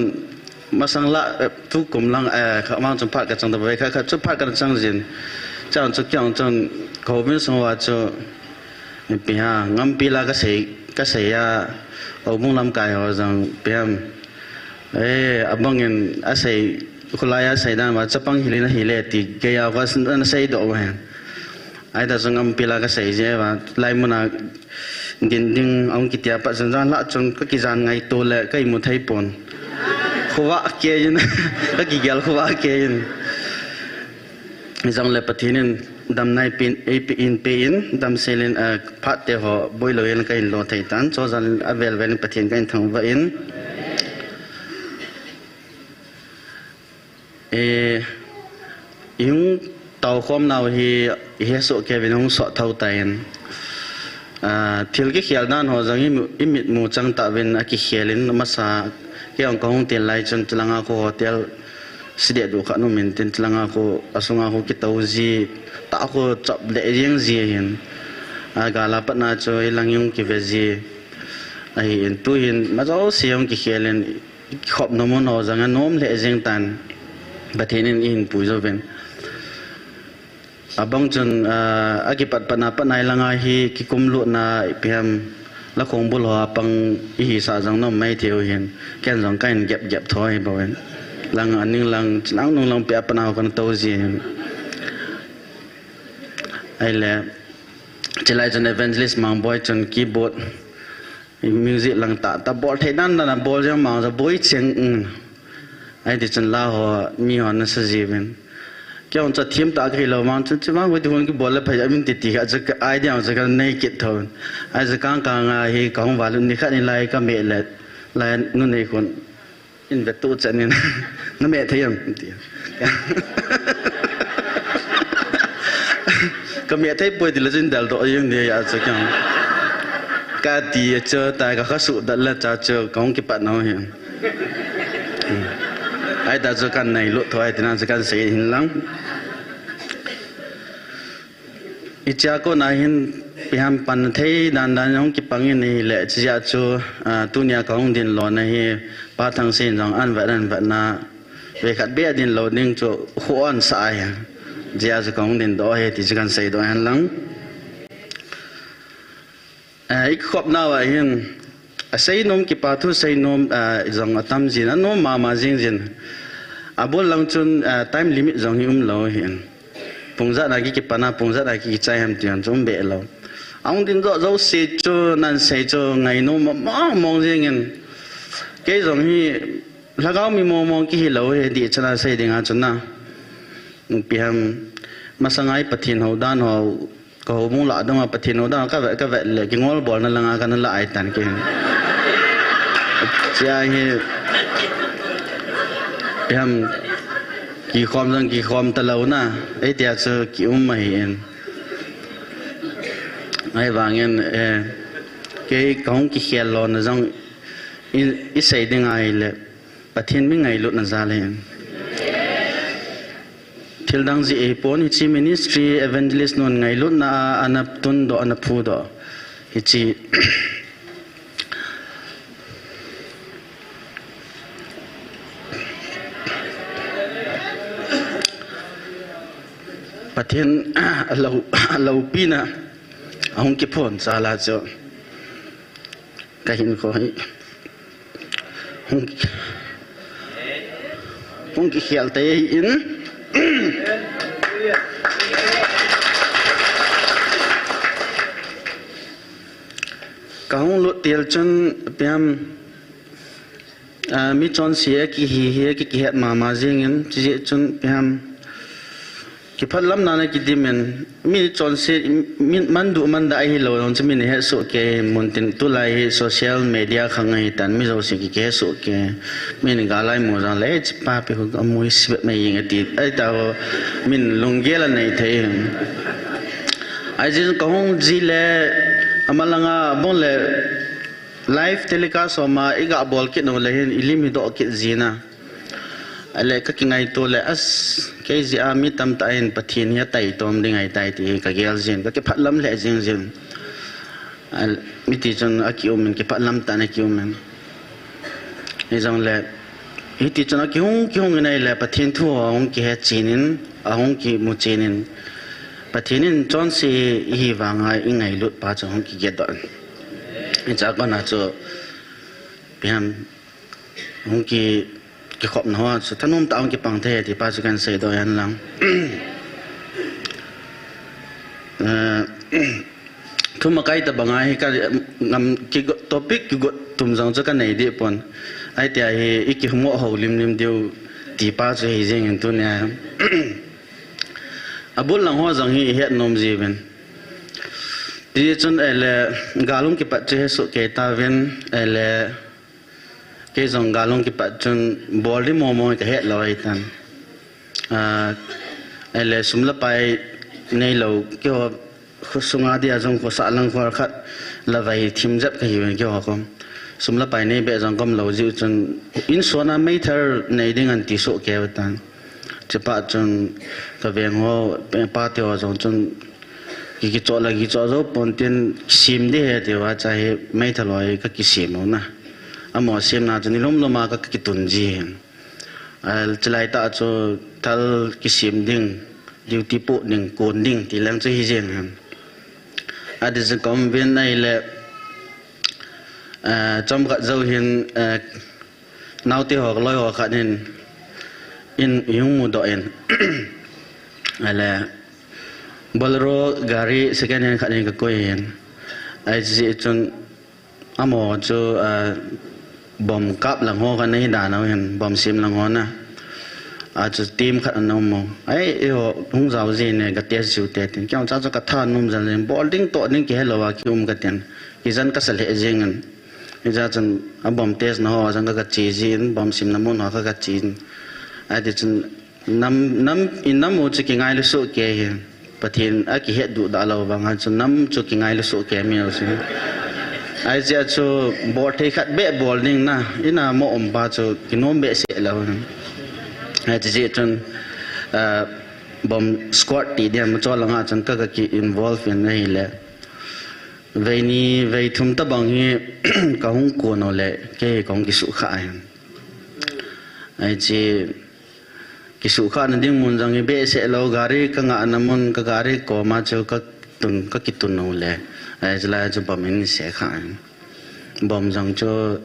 masang la, eh, tukum lang, eh, kha mang chun phat ka chang da bai kha, kha chu phat ka chang jin. Chang chu kei jong chun ka houbung sung uva chu ipi ham, ngampi la ka sei, ka sei a, houbung lamkai ho jong ipi ham. Eh, abang in asei, khulai a sei dan uva, chapang hil in ahile ti, gei a uva, na seidoh uva hen. Ahita chu ngampi la ka sei jeh uva, lai mun a din ding ahung kiti a pat chun jan lhah chun ka kijan ngaito le ka imu thei pon. Khovah kei in, ka kigel khovah kei in. Hijongle Pathen in damna eipeh in, eipeh in, damsel in, eh, phat te ho boi lou in ka hin lo thei tan, chujal in avel vel in Pathen ka hin thangvah in. Eh, i hung taokhom nau hi i hesoh kei uvin hung sot thou tan. Ah, thil kikhel dan ho jong i mu, i mit mu chang tah uvin akikhel in masa kei jong ka hung til lai chun chulang a kho hotel si deh duh khat um in tin chulang a kho, asung a kho kitou ji, tah kho chop deh jeng ji ahin. A gal a pat na chu i lang jong kive ji. Ahin tu hin ma jouse jong kikhel in, kikhop nom u ho jong anom lheh jeng tan. Pathen in eihin pui jou uvin. Abang chun, ah, akipat pat na, pat na i lang a hi kikum lut na ipi ham, la khongbul ho a pang i hisah jong nom mai thei u hin. Ken jong ka hin gep gep thou hi bou hin. Lang a ning lang, lang nung lang pia pat na ho kana tou ji hin. Ahile, chulai chun Evangelist Mangboi chun keyboard, music lang tah tah bol thei dan dan a bol jeng mang ja boi cheng, um. Ahiti chun la ho, mi ho nasa ji uvin. Kei jong chu thim tah ka hi lou mang chun, chu mang koi ti hon kibol le phai amin ti ti kha chu ka idea chu ka nei kit thou. Ahi chu kang kang a hi ka hung val ni khat ni lai ka meh le, lai nu nei khun. In ve tu chan in, na meh thei em, ti. Ka meh thei poi ti le chun del doh jeng di a chu kei jong. Ka ti chu tai ka kha su dat le cha chu ka hung kipat nau hi. Hmm. Ahita chu kan nei lut thou ahi tina chu kan sei hin lang. Hichea kona hin ipi ham pan thei dan dan hung kipang in ahile, chujeh chu, ah, tunia ka hung din lona hi, Pa Thangsei in jong an vet an vet na, ve khat beh a din lou ding chu khu an sa ahi. Hijeh a chu ka hung din doh ahi ti chu kan sei doh hen lang. Eh, i kikhop nau a hin, asei nom kipa thu sei nom, eh, jong atam jin, anom mama jing jin. Abul lang chun, eh, time limit jong hi um lou hin. Pung jat na ki kipan a, pung jat na ki kichai ham ti jong chu um be lou. Ahung ding jo jo si chu nan sei chu ngainom mong mong jingin. Kei jong hi lhagao mi mong mong kihi lou hi dih chana sei dinga chu na. Ipi ham masanga hi Pathen hou dan ho ka houbung lah donga Pathen hou dan ka vet ka vet le kingol bolna langa kana lah ai tan kei. Chia hi ipi ham kikhom jong kikhom talou na. Ei tia chu ki um ahi in. Ahivangin, eh, kei kahung kikhel lona jong i, i sei ding ahile, Pathen mi ngailutna jal ahin. Thil dang jeh ahipon hiche ministry evangelist nun ngailutna a, ana tundoh, ana phudoh. Hiche Pathen alou, aloupina ahung kiphon jal a chu kahinkho hi hung, hung kikhel tei in. Kahung lut til chun ipi ham, ah, mi chonse a kihi hi, ki, kihet mama jingin, chujeh chun ipi ham, kiphatlamna na kidim in, mi chonse, mi manduh mandah ahilou jong chu min ahet soh kei, muntin tulai hi social media khang ahitan, mi jouse ki, kihet soh kei, min gal a imu jong le, "Hiche papi ho amu hi sibep mai jing," ati, ahita ho, min lunggel anei thei. Ahijeh chun kahung ji le, amalanga bong le, live telecast ho ma i ga bol kit nau le hin i lim hi doh kit jin a. Ahile ka kingaito le as, kei jeh a mi tamtah in Pathen hi ataitom ding ahitai ti hi ka gel jin, ka kiphatlam lheh jing jin. Ahile, hiti chun aki um in, kiphatlam tah in aki um in. Hijongle, hiti chun akihung, kihung in ahile, Pathen thu ho ahung kihe chen in, ahung kimu chen in. Pathen in chonse ihi vanga i ngailut pa chu ahung kigetdoh in. Hiche a kona chu, ipi ham, hung ki, kikhopna ho chu thanom tah a hung kipang thei ti pa chu kahin seidoh hen lang. Eh, thumakai tabang a hi ka ngam kigot, topic kigot tum jong chu kanei deh pon. Ahitia hi i kihung houlim lim diu ti pa chu hi jeng in tunia. Abul lang ho jong hi i het nom jiuvin. Tichun ahile, gal hung kipat chu hesoh kei tauvin, ahile, kei jong gal hung kipat chun bol ding momo ka het lou ahitan. Ah, ahile sum le pai neilou, keiho khosunga dia jong khosa lang khol khat lavai thim jep kahiuvin keiho kom. Sum le pai nei beh jong kom lou jiu chun insung a meithal nei ding ahin ti soh kei utan. Chuphat chun ka veng ho, pa te ho jong chun ki, kichoh la kichoh jou pon tin sem ding ahi tiu a, cha hi meithal ho hi ka kisem u na. Amaho semna chu nilum lum a ka, ka kitun ji hin. Ahile chulai tah chu thal kisem ding, duty poh ding, kon ding ti lang chu hi jeng hin. Adeh chu ka um uvin ahile, eh, chomkhat jou hin, eh, naote ho, loi ho khat hin, in, i hung mudoh in. Ahile, Bolero gari second hand khat hin ka koi hin. Ahijeh chun, amaho chu, ah, bomb kap lang ho khat ana hi dan u hin, bomb sem lang ho na. Achu team khat ana um u. Ai, eiho hung jao ji ne, ka test jiu te tin. Kei jong cha chu ka thanom jal in, bol ding toh ding kihe lou a ki um ka tin. Kijen ka sa lheh jeng in. Hijeh chun a bomb test na ho jong ka, ka che jin, bomb semna mun ho ka, ka che jin. Ati chun nam, nam, i nam u chu kingailu soh kei hi. Pathen a kihet duhdah lou vang a chu nam chu kingailu soh kei mi u chu. Ahijeh chu bol thei khat beh bol ding na, ina mo um pa chu kinom behseh lou. Ahijeh chun, ah, bomb squad ti ding a, amaho lang a chun ka, ka ki involve in ahile. Vei ni, vei thum tabang hi ka hung kon u le, kei ka hung kisuhkhah ahin. Ahi chu, kisuhkhah na ding mun jong hi behseh lou, gari ka ngah na mun, ka gari koma chu ka tun, ka kitun u le. Ahi chu lai chu bomb in se kha ahin. Bomb jong chu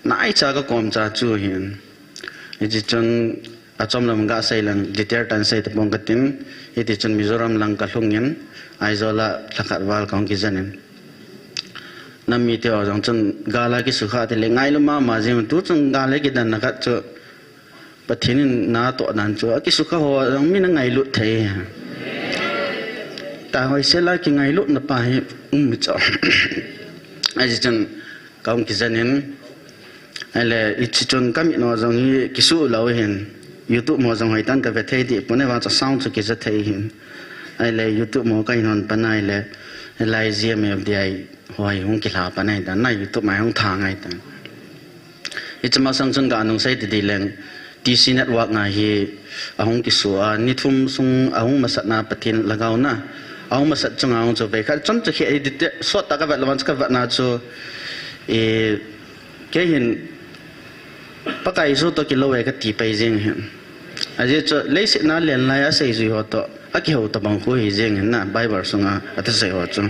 naicha ka kom cha chu ahin. Hiche chun, achom lam gasei leng, detail tah in sei tapong katin, hiti chun Mizoram lang kalhungin, Aizawl a lhakhat val kahung kijen in. Nam mite ho jong chun gal a kisukha tile ngailu mama jing, tu chun gal a kidanna khat chu Pathen in natoh dan chu, akisukha ho jong min angailut thei. Tahoi sela kingailutna pa hi um mi chu. Ahi chun, kahung kijen in, ahile, hiche chun kamit ho jong hi kisuh lou hin, YouTube ho jong hoitah in kave thei deh pon, ahivang chu sound chu kija thei hin. Ahile, YouTube ho kahin hon pan ahile, hilai G M F D I ho hi hung kilha pan ahitan, na YouTube a hung thang ahitan. Hiche masang chun kanung sei tadi leng, T C Network a hi ahung kisu a, ni thum sung ahung masatna Pathen lhagao na, ahung masat chunga hung chu vei khat chomcha khe edit sot tah kavet lou vang chu kavetna chu, e, kei hin Pakai Jesu toh kilou e kati pai jeng hin. Ajeh chu leiset na len lai a seijui ho toh akihou tobang khu hi jeng hin na, Bible sunga athusei ho chu.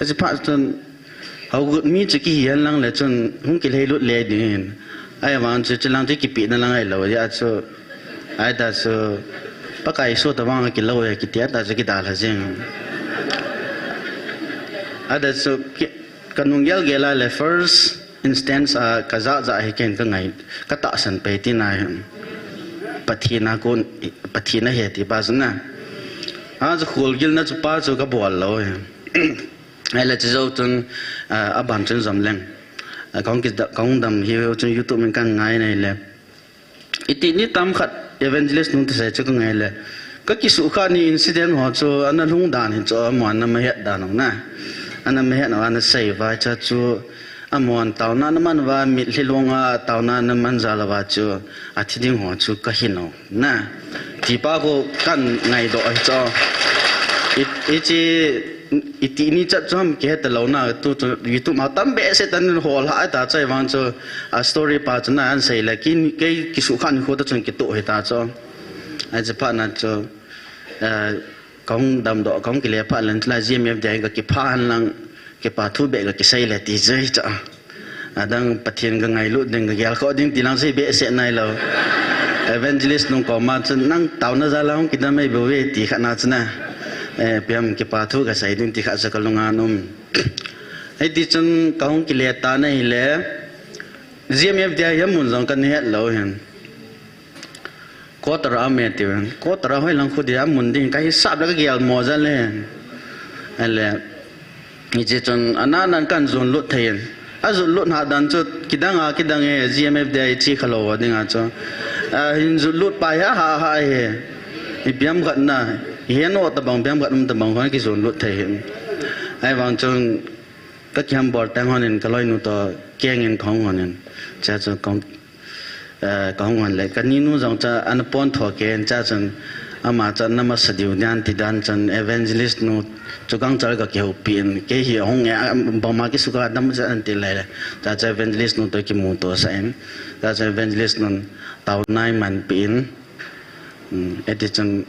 Ajeh phat chun, hougut mi chu kihi hen lang le chun hung kilheilut le ding hin. Ahivang chu chulang chu kipehna lang ahilou, ajeh chu, ahita chu, Pakai Jesu tobang kilou e kiti a, ta chu kidalha jeng. Ahita chu ki, kanung gelgel a le first instance a kajah jah hi ken kangai, katahsan pai tina hin. Pathen a kon, Pathen ahi ti pa chu na. Achu kholgilna chu pa chu kabol lou hi. Ahile chujou chun, ah, aban chun jom leng. Ah, kahung kida-, kahung dam hi chun YouTube in kangai nai le. Iti ni tam khat evangelist nun thusei chu kangai le. Kakisukha ni incident ho chu ana lhung dan hi chu amahon ana mahet dan u na. Ana mahet u ana sei uva chu, amahon taona ana man uva, mitlhi long a taona ana man jal uva chu, athi ding ho chu kahin u na. Ti pa khu kangai doh ahi chu. I, hiche, iti ni chat chu ham kihe talou na, tu chu YouTube a tam behseh tah in hol ha ta chu ahivang chu, a story pa chu na ana sei le, kei, kei kisukha ni khu ta chun kitoh hita chu. Ahi chu phat na chu, eh, kahung damdoh, kahung kile phat leng chule G M F D I kakipha hen lang, kipa thu beh kakisei le ti chu ahi chu. Adang Pathen kangailut ding, kagelkhoh ding ti lang chu hi behseh nailou. Evangelist nung koma chun nang taona jal a hung kidam ahi bou ve ti khat na chu na. Eh, ipi ham kipa thu kasei ding ti khat chu kalunga ana um. Hiti chun kahung kile tan ahile, G M F D I hi amun jong kana het lou hin. Quarter a um e tiuvin. Quarter a hoilang khu dia amun ding kahisap le kagel mo jal e. Ahile, hiche chun ana nan kana jot lut thei in. Ajot lut na dan chu kidang a, kidang e, G M F D I chi khalou a dinga chu. Ahin jot lut pa hi aha ha hi. Ipi ham khat na, heno tabang, ipi ham khat um tabang hon kijot lut thei hin. Ahivang chun kakihambol teng hon in kaloinu toh keng in kahung hon in. Chua chu kahung, eh, kahung hon le. Kaninu jong chu ana pon tho kei in chua chun ama chu ana masa diu dan ti dan chun evangelist nu chu gangchal kakihoupi in. Kei hi ahung e, a, bangma kisukha dam chu ana ti le le. Chua chu evangelist nu toh kimuto sah in. Chua chu evangelist nun taona eimanpi in. Um, hiti chun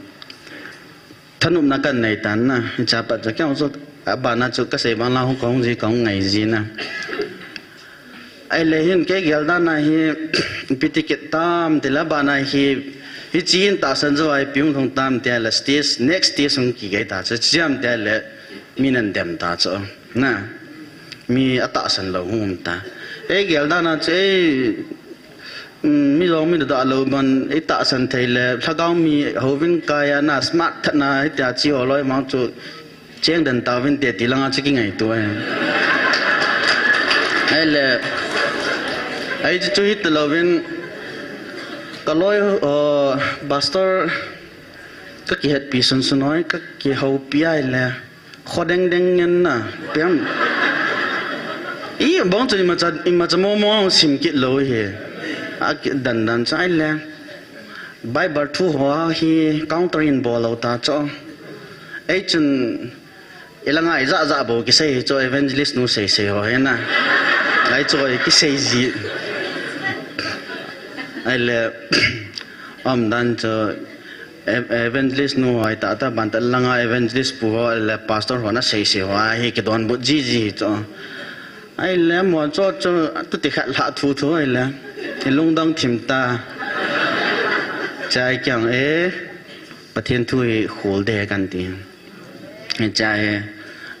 thanopna kanei tan na, hiche a pat chu, kei jong chu, abana chu kasei bang lang hung kahung ji, kahung ngai ji na. Ahile hin kei gel dan a hi, ipi ti kit tam tile abana hi, hiche in tahsan jou a ipi hung lhung tam tile stage, next stage hung kigei ta chu, chiam tile, mi nan dem ta chu, na. Mi atahsan lou hung um ta. Ei gel dan a chu, ei, um, mi jong mi dadah lou ban, ei tahsan thei le, lhagao mi houvin kai a na smart that na, hitia chi ho loi mang chu, cheng den tauvin te ti lang a chu kingaito e. Ahile, ei chu chu hita louvin, kaloi, o, pastor, kakihetpi sunsun hoi, kakihoupi ahile. Kho deng deng ngen na, ipi ham. Ibang chu imacha, imacha momo sim kit lou hi. Akidan dan chu ahile. Bible thu ho hi counter in bol lou ta chu. Ei chun ilanga ijat jat bou kisei hi chu evangelist nu sei sei ho hi na. Lai chu kisei ji. Ahile, um dan chu, Ev-, evangelist nu hoi tah tah ban tah langa evangelist pu ho le pastor ho na sei sei ho a hi kidonbut ji ji chu. Ahile mo chu chu tuti khat lha thu thu ahile. Ilungdong thim ta. Chai kiang e, Pathen thu hi khol de kan ti. Chai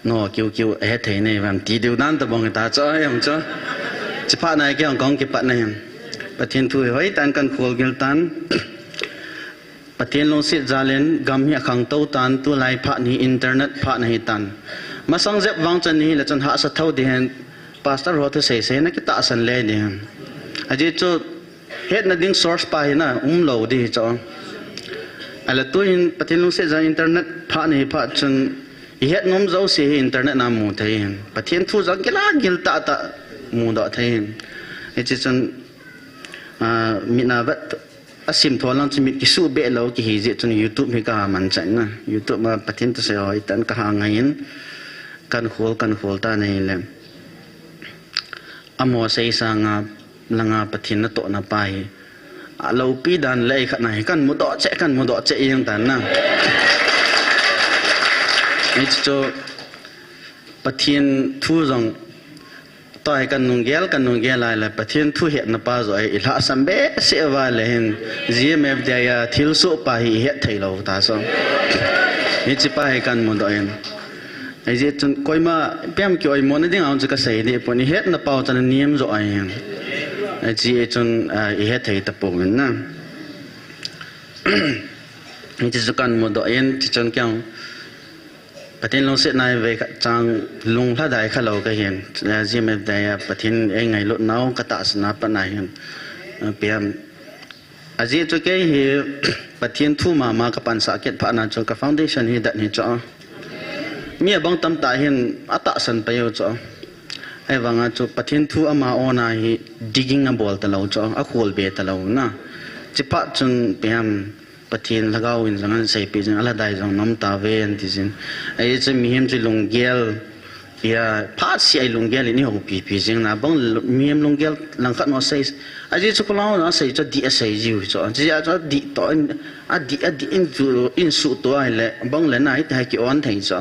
no kiu kiu he thei nei vam ti diu dan ta bong ta cho em cho. Chi pha nai kiang kong kipat na hem. Pathen thu hi hoi tan kan khol gil tan. Pathen lungset jal in gam hi akhang to tan, tulai phat hi internet phat na hi tan. Masang jep vang chan hi la chan hahsa tho di hen, pastor ho thu sei sei na kitahsan le di hen. Ajeh chu hetna ding source pa hi na um lo di hi cho. Ala tu hin Pathen lungset jal internet phat na hi phat chun i het nom jo si hi internet na mu thei hin. Pathen thu jang kila gil ta ta mu do thei hin. Hichi chun, ah, mi na vat A sim tho lang chu mit kisu be lo kihi jeh chun YouTube hi ka ha man chai na. YouTube ma Pathen thu sei hoi tan ka ha ngai in kan khol, kan khol ta nei le. Amo sei sanga langa Pathen natoh na pa hi. A lopi dan le ei khat na hi kan mu doh che, kan mu doh che ing tan na. Hichu Pathen thu jong Tua hi kan nunggel, kan nunggel lai le Pathen thu hetna pa jo ai i lhahsam behseh uva le hin G M F D I a thilsoh pa hi i het thei lou ta so. Hichi pa hi kan mu doh in. Ajeh chun koima pem ki oimo na ding a chu ka sei di pon i hetna pau chan niam jo ai hin. Ajeh chun, ah, i het thei ta pon na. Hichi chu kan mu doh in, chi chun kyang Pathen lungset nai ve kha chang lunglhadai kha lou ka hin. G M F D I a Pathen ei ngailut nau ka tahsan a pat na hin. Piam. Ajeh chu kei hi Pathen thu mama ka pansah kit phat na chu ka foundation hi dat hi chu. Mi abang tam tah hin atahsan pai u chu. Ahivanga chu Pathen thu ama own a hi digging abol ta lou chu, akhol be ta lou na. Chi phat chun piam. Pathen lhagao in jong ahin seipeh jing, alhadai jong nom tave anti jin. Ajeh chu mihem chu lunggel, ia, phat seh a ilunggel in ihoupi pi jing na bang lu-, mihem lunggel langkhat no sei. Ajeh chu kholou na sei chu adih asei jiu chu. Ajeh chu adih to in, adih, adih in chu, in suhto a hile, bang le na hiti hi ki-on thei chu.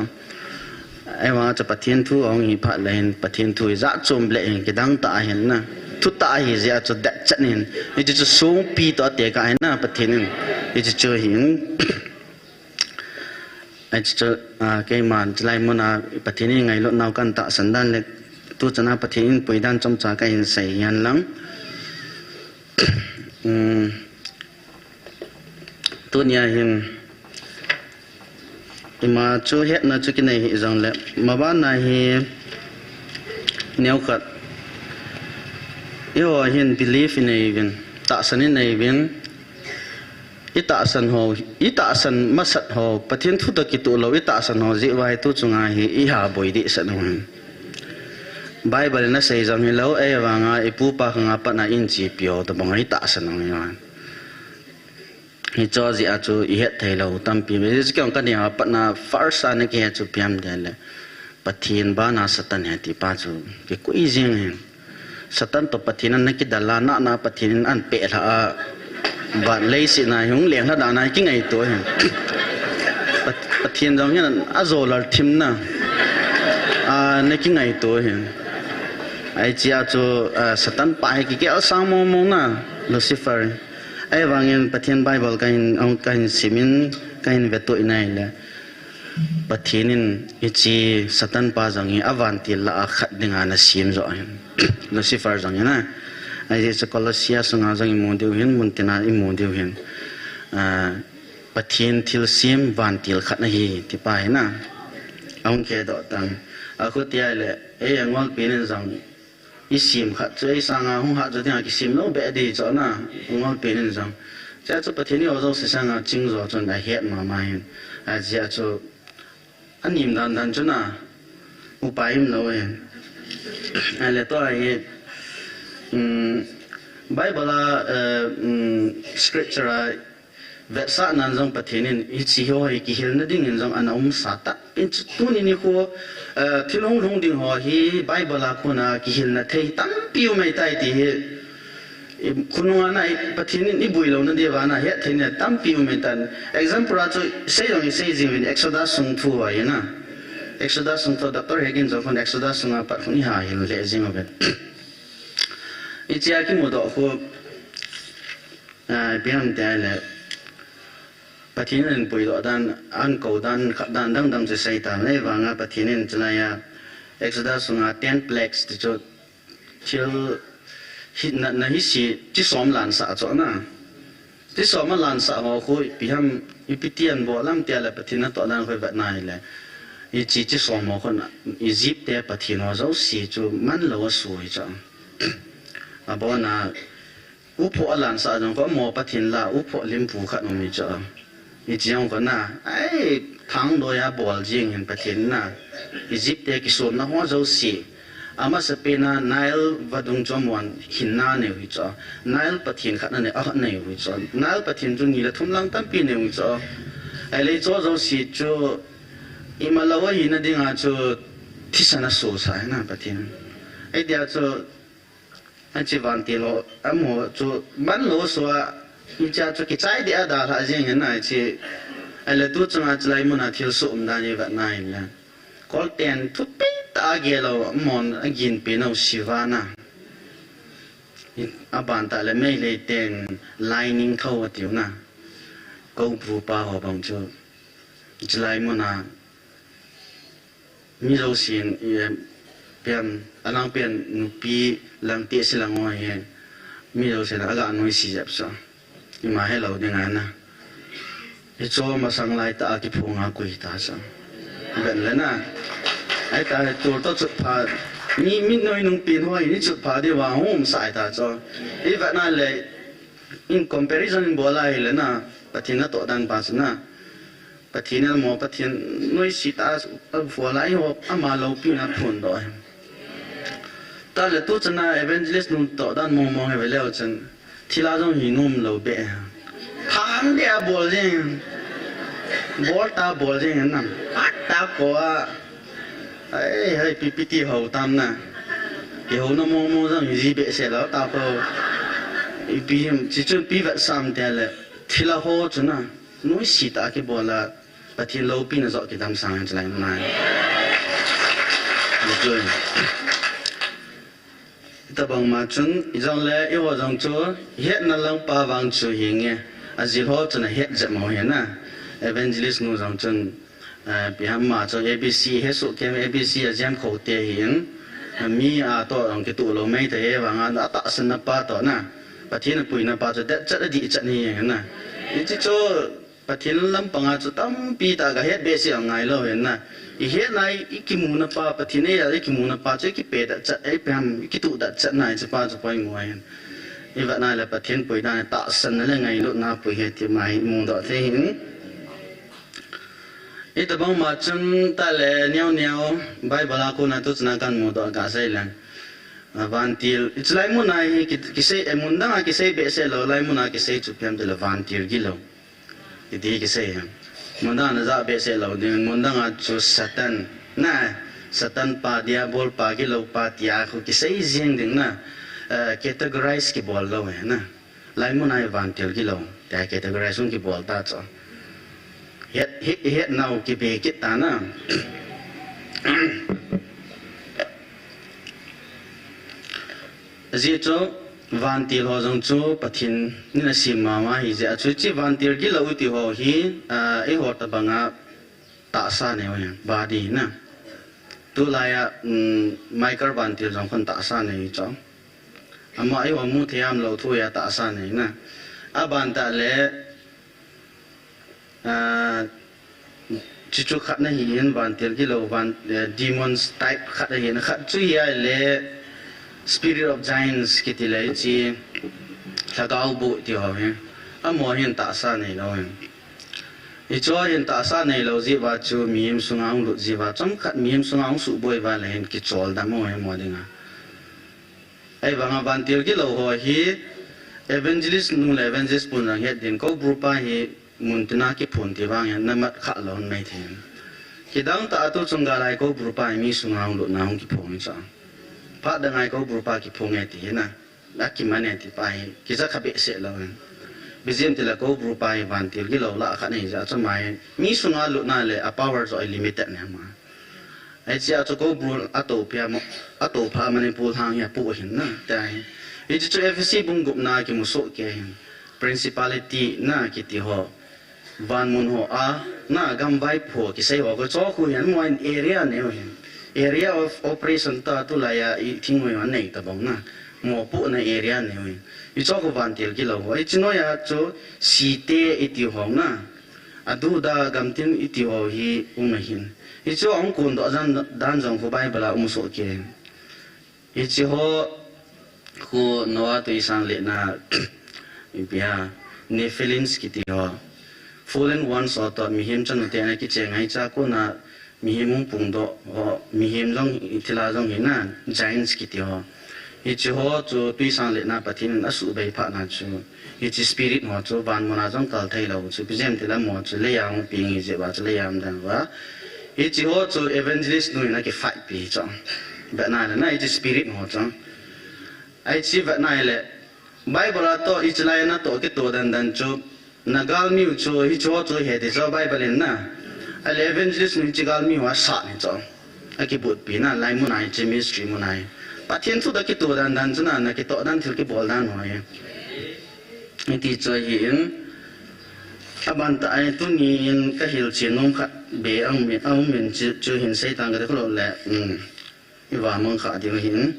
Ahivang chu Pathen thu ahung hi phat le hin, Pathen thu hi jat chom le hin, kidang tah ahin na. Thutah ahi jeh a chu det chan hin. Hichu chu songpi to ate ka ahin na Pathen in. Hichu chu hin. Hichu chu, ah, keiman chulai mun a Pathen in ngailut nau kan tahsan dan le tu chan a Pathen in pui dan chomcha ka hin sei hen lang. Um, Tunia hin ima chu hetna chu kinei hih jongle, mabana hi neokhat eiho hin belief inei uvin, tahsan inei uvin, itahsan ho, itahsan masat ho, Pathen thu toh kitoh lou itahsan ho jeh uva hi tu chunga hi iha boi dehset u hin. Bible in asei jong hilou, ahivanga ipu ipa khang a pat na in chepi ho tobang a itahsan u hi. Hichu jeh a chu ihet thei lou tampi. Hichu kei jong kaneo a pat na first a na kihe chu piam ding le. Pathen bana Satan he ti pa chu kikoi jing hin. Satan toh Pathen ana kidal a, na na Pathen in ahin peh lha a. Van leiset na hi hung leng lha dan a kingaito hin. Pat-, Pathen jong hin ajo lal thim na. A, na kingaito hin. Hichea chu, a, Satan pa hi kigel sang mong mong na, Lucifer. Ahivangin Pathen Bible kahin, kahin sim in, kahin veto in ahile. Pathen in hiche Satan pa jong hi avantil lah a khat dinga ana sem joh ahin. Lucifer jong hi na. Ajeh chu Colossia sunga jong imu diu hin, muntina imu diu hin. Ah, Pathen thilsem vantil khat ahi, ti pa hi na. Ahung kidoh tan. Akhutia le, ei angol pen in jong Isem khat chu, ei sanga hung hat jo dinga kisem lou beh di chu na, hung hol pen in jong. Chea chu Pathen in eiho jouse sanga ching jo chun ahet mama hin. Ajeh chu anem dan dan chu na, upa im lou hin. Ahile tua hi, um, Bible a, eh, um, scripture a, Vetsahnan jong Pathen in hiche ho hi kihilna dingin jong ana umsa tan. Hichu tuni nikho, eh, thil hung lhung ding ho hi Bible a kona kihilna thei tampi um ahitai ti hi. I, khonunga na i, Pathen in ibui louna diuva na het theina tampi um ahitan. Example a chu sei jong isei jing uvin Exodus sung thu ho hi na. Exodus sung thu Doctor Hagin jong khun Exodus sunga pat khun iha hil lheh jing uvin. Hichea kimudoh khu Ah, ipi ham tia le, Pathen in puidoh dan, ahin kou dan, khat dan dangdang chu sei tan, ahivanga Pathen in chulai a Exodus sunga ten plagues ti chu thil hi, natna hise, chi som lansah chu na. Chi som alansah ho khu ipi ham, ipi ti abol ham tia le Pathen natoh dan khu ivet na hile, hiche chi som ho khun Egypt te pathen ho jouse chu manlou asui chu. Abona, uphoh alansah jong khu amaho pathen la, uphoh limpu khat um hi chu. Hiche jong khu na, ai, thangdoi a bol jing hin Pathen na, Egypt te kisomna ho jouse. Amasapen a Nile vadung chu amahon hinna anei u hi chu. Nile pathen khat anei, anei u hi chu. Nile pathen chu ni le thum lang tampi anei u hi chu. Ahile chu jouse chu imalou ahina dinga chu thisan asosah hi na Pathen. Ahi tia chu, hiche vantil ho, amaho chu manlou asua, hichea chu kichai deh a dalhah jing hi na hiche. Ahile tu chunga chulai muna thilsoh um dan ivet na hile, kolten thupeh tah a gel u, amahon aginpen u Shiva na. Aban tah le Meitei ten Lai Ningthou atiu na. Koubru pa ho bang chu chulai muna mi jousen, eh, pen, alangpen nupi lang tehse lang ho hi, mi jousen aga noise jep chu. Ima helou ding ahi na. Hichu masang lai tah a kiphong a koi ta chu. Ven le na. Ahi ta, tul toh chutpha. Mi, mi noi nung pen ho hi, ni chutpha diuva hung umsah ahi ta chu. Ivet na le, in comparison in bol a hile na, Pathen natoh dan pa chu na. Pathen in amaho, Pathen noise tah a, abol a, eiho, ama loupina phondoh ahi. Tah le tu chana evangelist nu toh dan mong mong hi ve leu chun, thil a jong hi nom lou beh. Thang deh a bol jing. Bol ta bol jing nam. At ta ko a. Ai, hai, ipi, ipi ti ho tam na. Kihouna mong mong jong hi ji behseh lou ta ko. Ipi him, chi chun ipi vetsah ham tia le. Thil a ho chu na. Noise tah a kibol a. Pathen loupina joh kidamsang chulai muna. Hitabang ma chun, ijongle, eiho jong chu, ihetna lang pa vang chu hinge, ajil ho chun ahet jep mo hi na. Evangelist nu jong chun, eh, ipi ham ma chu A B C, hesoh kem A B C ajem khou te hin, mi a toh jong kituh lou mei te hi vang a, atahsanna pa toh na. Pathen apuina pa chu, det chat adih chat hi na. Hiche chu, Pathen lampanga chu tampi tah a kahet behseh angai lou hin na. Ihetna, i, ikimuna pa, Pathen eia ikimuna pa chu ikipe dat chat, ipi ham, ikituh dat chat na, hiche pa chu poimo ahin. Ivet na le Pathen pui dan, tahsanna le ngailutna pui ahi ti ma hi mudoh thei hin. Hitabang ma chun tah le neo neo, Bible a kona tu chana kahin mudoh kasei leng. A, vantil, hiche lai muna hi ki, kisei, eh, mun danga kisei behseh lou, lai muna kisei chu ipi ham tile vantil gilou. Kiti kisei hi. Mun dang a najah behseh lou ding, mun dang a chu Satan. Na, Satan pa, Diabol pa, gilou pa, tia khu kisei jing ding na. Eh, categorize kibol lou hi na. Lai mun a hi vantil gilou. Tia categorize hung kibol ta chu. Het, het, hetnau kibe kit ta na. Ajeh chu, vantil ho jong chu Pathen in asem mama ahi jeh a chu, hiche vantil gilou iti ho hi, ah, eiho tabanga tahsa nei u ahi, body na. Tulai a, um, Michael vantil jong khun tahsa nei chu. Ama eiho mu thei a umlou thu a tahsa nei na. Aban tah le, ah, chuchu khat na hi in vantil gilou van, eh, demons type khat ahi na, khat chu hi ahile Spirit of Giants kiti le hiche lhagao boh ti ho hi. Amaho hin tahsa neilou hi. Hichu hin tahsa neilou jeh uva chu mihem sunga hung lut jeh uva chomkhat mihem sunga hung suboi uva le hin kichol dam u hi amaho dinga. Ahivanga vantil gilou ho hi evangelist nu le evangelist pun jong het din, Koubru pa hi mun tina kiphong ti vang hin namat kha lou mei thei. Kidang tah a tu chung gal a hi Koubru pa hi mi sunga hung lutna hung kiphong hi chu. Phat dang a hi Koubru pa kiphong e ti hi na. Akiman e ti pa hi. Kija kha behseh lou hin. Bijim tile Koubru pa hi vantil gilou lah khat ahi jeh a chu ama hi mi sunga lutna le a power chu limited ne ama. Hiche a chu Koubru atoupia mo, atoupa Manipur lhang hi apoh hin na, tia hi. Hiche chu Ephesi bung gupna kimu soh kei hin. Principality na kiti ho. Vanmun ho a, na gam vaipo kisei ho, ko cho khu hian mo in area neu hin. Area of operation ta tulai a i thing ho hian nei ta bang na. Mo pu na area neu hin. I cho khu vantil kilo ho. I chinoya chu site i ti ho na. Aduda gamtin i ti ho hi um a hin. I chu ong kun do dan, dan jong khu Bible a um so ke. Hichi ho khu Noah tuisang lehna, ipi ham, Nephilims kiti ho. Fallen ones ho toh mihem chanu te ana kicheng ahi cha kona mihem hung pung doh ho, mihem jong, thil a jong hi na, giants kiti ho. Hichi ho chu tuisang lehna Pathen in asuhbei phat na chu. Hichi spirit ho chu vanmun a jong kal thei lou chu, ipi jeh ham itile mo chu leiya hung peng hi jeh uva chu leiya um dan uva. Hichi ho chu evangelist nu in akifight pi chu. Vetna le na hichi spirit ho chu. Hichi vetna le Bible a toh hichi lai na toh kitoh dan dan chu. Na galmi u chu hichi ho chu he ti chu Bible in na. Ahile evangelist nu hichi galmi u asat ni chu. Akibut pi na lai mun a hichi ministry mun a hi. Pathen thu toh kitoh dan dan chu na, na kitoh dan thil kibol dan ho hi. Hiti chu ahin, aban tah a tuni in ka hilchen nom khat beh a um in, a um in chu, chu hin sei tang ka ti khu lou le, um, i va mang kha ding ahin.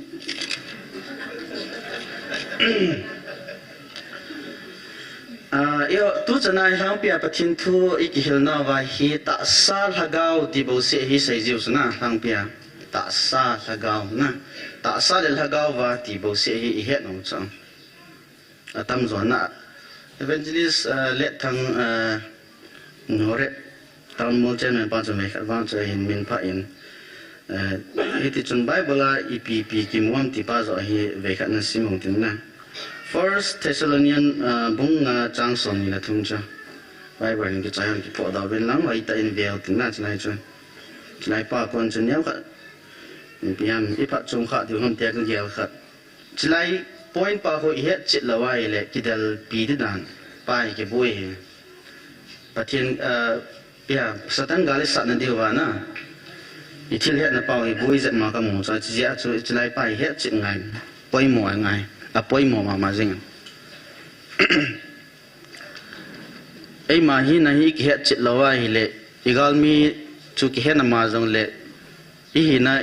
Ah, i ho, tu chan a i Lhangpi a Pathen thu i kihil nauva hi tahsa lhagao ti bouseh hi sei jiu chu na, Lhangpi a. Tahsa lhagao na. Tahsa le lhagao va ti bouseh hi i het nom chu. Atam jo na. Evangelist, ah, Letthang, ah, Nore, Town Mall Chairman pa chu vei khat vang chu ahin min pha in. Ah, hiti chun Bible a ipi ipi kimu ham ti pa jo hi vei khat na sim hung tin na. First Thessalonian, ah, bung nga chang som ni le thum chu. Bible in kichai hon kiphoh doh uvin lang, hoitah in veu tin na chulai chu. Chulai pa kon chu neo khat. Ipi ham, i phat chom kha diu ham tia ka gel khat. Chulai point pa khu i het chet lou ahile, kidel pi di dan, pa hi kibui hi. Pathen, ah, pia, Satan gal i satna diu va na. I thil hetna pau hi bui zet ma ka mu chu, chijeh a chu, chulai pa hi het chet ngai. Poimo ngai. A poimo mama jing. Eima hina hi kihet chet lou ahile, i galmi chu kihet na ma jong le, i hina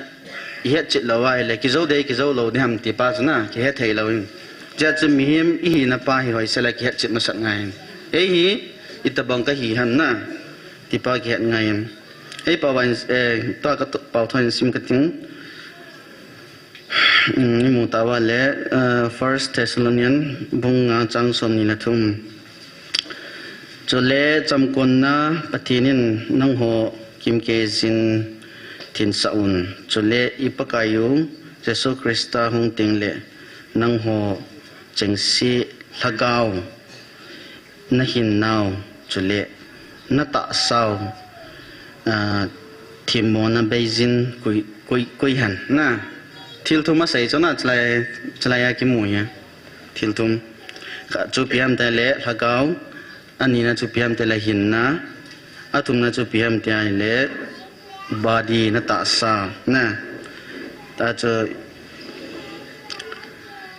i het chet lou ahile, kijo dei, kijo lou dei ham ti pa chu na, kihet thei lou in. Chea chu mihem i hina pa hi hoisel a kihet chet masat ngai in. Ei hi, itobang ka hi ham na, ti pa kihet ngai in. Ei pau vang, eh, tua ka to-, pau thon sim ka ting. Um, i mu ta uva le, uh, First Thessalonian bung nga chang som ni le thum. Chule chamkonna Pathen in nangho kimkei jin thinsah un. Chule i Pakaiyu Jesu Christa hung teng le nangho chengse lhagao na hinnau, chule na tahsau, ah, themmona beijin koi, koi, koi hen na. Thil thum asei chu na, chulai, chulai a kimu hi. Thil thum. Khat chu ipi ham itile lhagao, anina chu ipi ham itile hinna, athumna chu ipi ham itile body na tahsa, na. Ta chu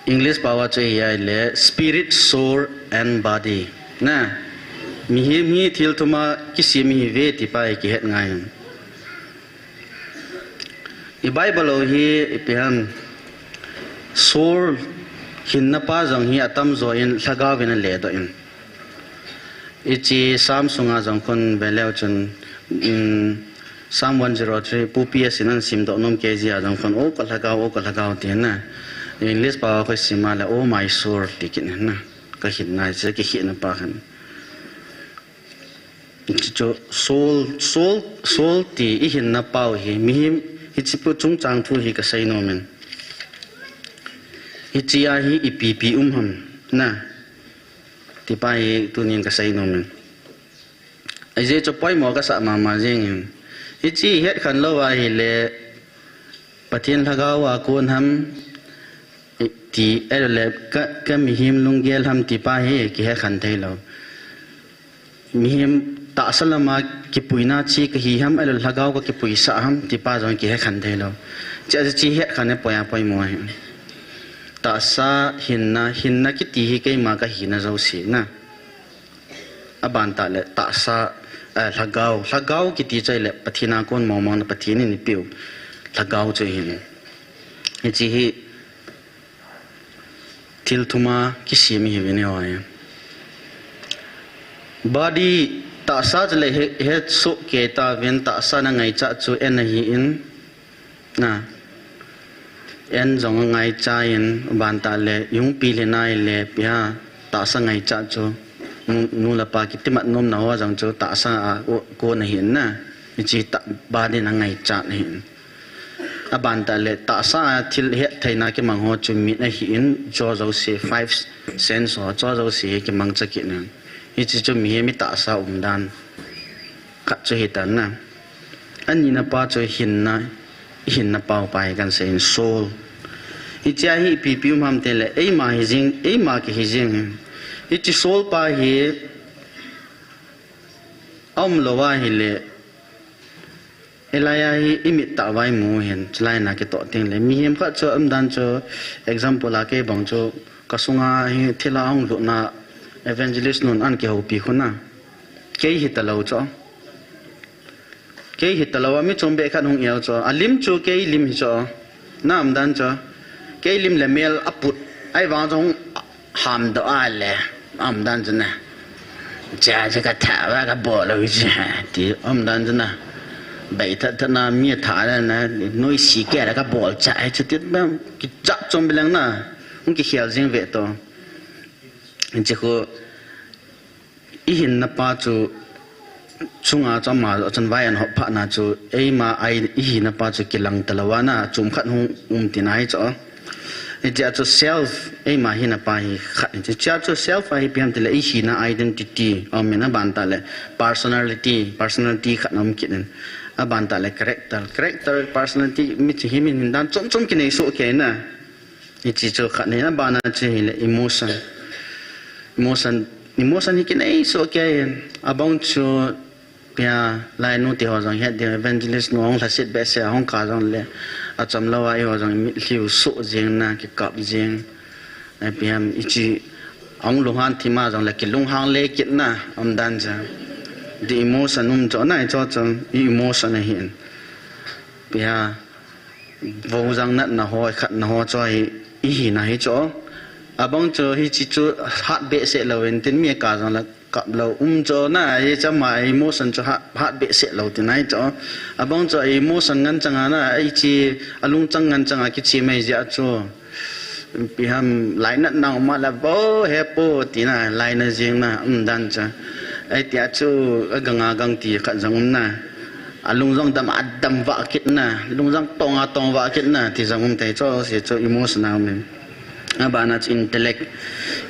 English pau a chu hi ahile spirit, soul and body. Na. Mihem hi thil thum a kisem hi ve ti pa hi kihet ngai. I Bible u hi ipi ham soul hinna pa jong hi atam jo in lhagao in ale doh in. Hiche Psalm sunga jong khun ve leu chun, um, Psalm one zero three, Pu P S in ahin sim doh nom kei jeh a jong khun, "O ka lhagao, o ka lhagao," ti na. English pau a khu i sim a le, "Oh my soul," ti kit na. Ka hinna, hiche kihetna pa khan. Hichu soul, soul, soul ti i hinna pau hi, mihem, hiche pu chungchang thu hi ka sei nom in. Hiche a hi ipi ipi um ham, na. Ti pa hi tunin ka sei nom in. Ajeh chu poimo ka sa mama jing in. Hiche het khen lou ahile, Pathen lhagao a kon ham, ti, ahilou le, ka, ka mihem lunggel ham ti pa hi kihet khen thei lou. Mihem tahsa lama kipuina chi ka hi ham, ahilou lhagao ka kipuisah ham ti pa jong kihet khen thei lou. Hiche, hiche het khen hi poi a poimo ahi. Tahsa hinna, hinna kiti hi keima ka hina jouse na. Aban tah le tahsa, eh, lhagao, lhagao kiti chu ahile Pathen a kon mong mong na Pathen in eipeu lhagao chu ahin. Hiche hi thil thum a kisem ahiuvin eiho hi. Body, tahsa chu le he, he soh kei tauvin, tahsa na ngaichat chu en ahin, na, en jong angaicha in, aban tah le ihung pilhin ahile ipi ham, tahsa ngaichat chu nu, nu le pa kitimat nomna ho jong chu tahsa a kon ahin na. Hiche tah, body na ngaichat ahin. Aban tah le tahsa a thil hetthei na kimang ho chu mit ahin, cho jouse, five sense ho, cho jouse hi kimangcha kit in. Hiche chu mihem i tahsa umdan khat chu hitan na. Anina pa chu hinna, ihinna pau pa hi kahin seiyin, soul. Hiche a hi ipi ipi um ham tile, eima hi jing, eima kihi jing. Hiche soul pa hi aum lou ahile, hilai a hi imit tah uva imu hin, chulai na kitoh teng le. Mihem khat chu umdan chu, example a kei bang chu, kasunga hi thil a hung lutna evangelist nun ahin kihoupi khu na. Kei hitalou chu. Kei hitalou a mi chombeh khat hung el chu. Alim chu kei lim hi chu. Na umdan chu. Kei lim le mel aput. Ahivang chu hung hamdoh a le. Umdan chu na. Cha cha katha uva kabol lou chu. Ti umdan chu na. Bei that that na mi atha le na. Noise kei le kabol cha. Ai chu ti na. Kichat chombeh leng na. Hung kikhel jing ve to. Hiche khu ihinna pa chu chunga chu ama chun vai ahin hop phat na chu, eima a ihinna pa chu kilang talou a na, chom khat hung um tina hi chu. Hiche a chu self, eima hina pa hi khat. Hiche a chu self a hi ipi ham tile, ihina identity, aum in, aban tah le personality, personality khat aum kit in. Aban tah le character, character, personality, mi chu hi min hin dan chom chom kinei soh kei na. Hiche chu khat ahin, aban a chu hile emotion. Emotion, emotion hi kinei soh kei in. Abang chu ipi ham, lainu te ho jong het ding, evangelist nu hung lhaset behseh a hung kah jong le. Achom lou a eiho jong imitlhi u soh jing na, kikap jing. Ipi ham, hiche ahung lunghan thim a jong le kilunghang le kit na, umdan chu. The emotion um chu na, hiche chu, i emotion ahin. Ipi ham, Vo jang natna ho, khatna ho chu hi, ihina hi chu. Abang chu hiche chu hat behseh lou in tin mi kah jong le kap lou um chu na, hiche ama emotion chu hat, hat behseh lou tina hi chu. Abang chu emotion ngen chang a na, hiche alungchang ngen chang a kichim ahi jeh a chu. Ipi ham lainatna um a le vo hepu tina, lainat jing na, umdan chu. Ahi tia chu, agang agang ti khat jong um na. Alung jong dam a dam vah kit na, lung jong tong a tong vah kit na, ti jong um tei chu, hiche chu emotion a um in. Aban a chu intellect,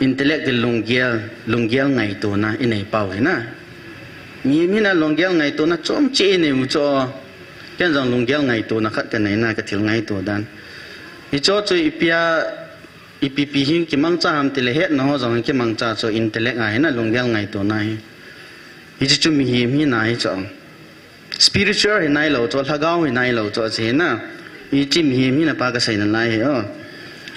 intellect ti lunggel, lunggel ngaitona inei pau hi na. Mi, mi na lunggel ngaitona chom cheh inei u chu. Ken jong lunggel ngaitona khat kanei na, kathil ngaito dan. Hiche chu ipi a, ipi pi hi kimangcha ham tile hetna ho jong hi kimangcha chu intellect a hi na, lunggel ngaitona hi. Hiche chu mihem hina hi chu. Spiritual hi nailou chu, lhagao hi nailou chu, hiche hi na. Hiche mihem hina pa kasei nalai hi o.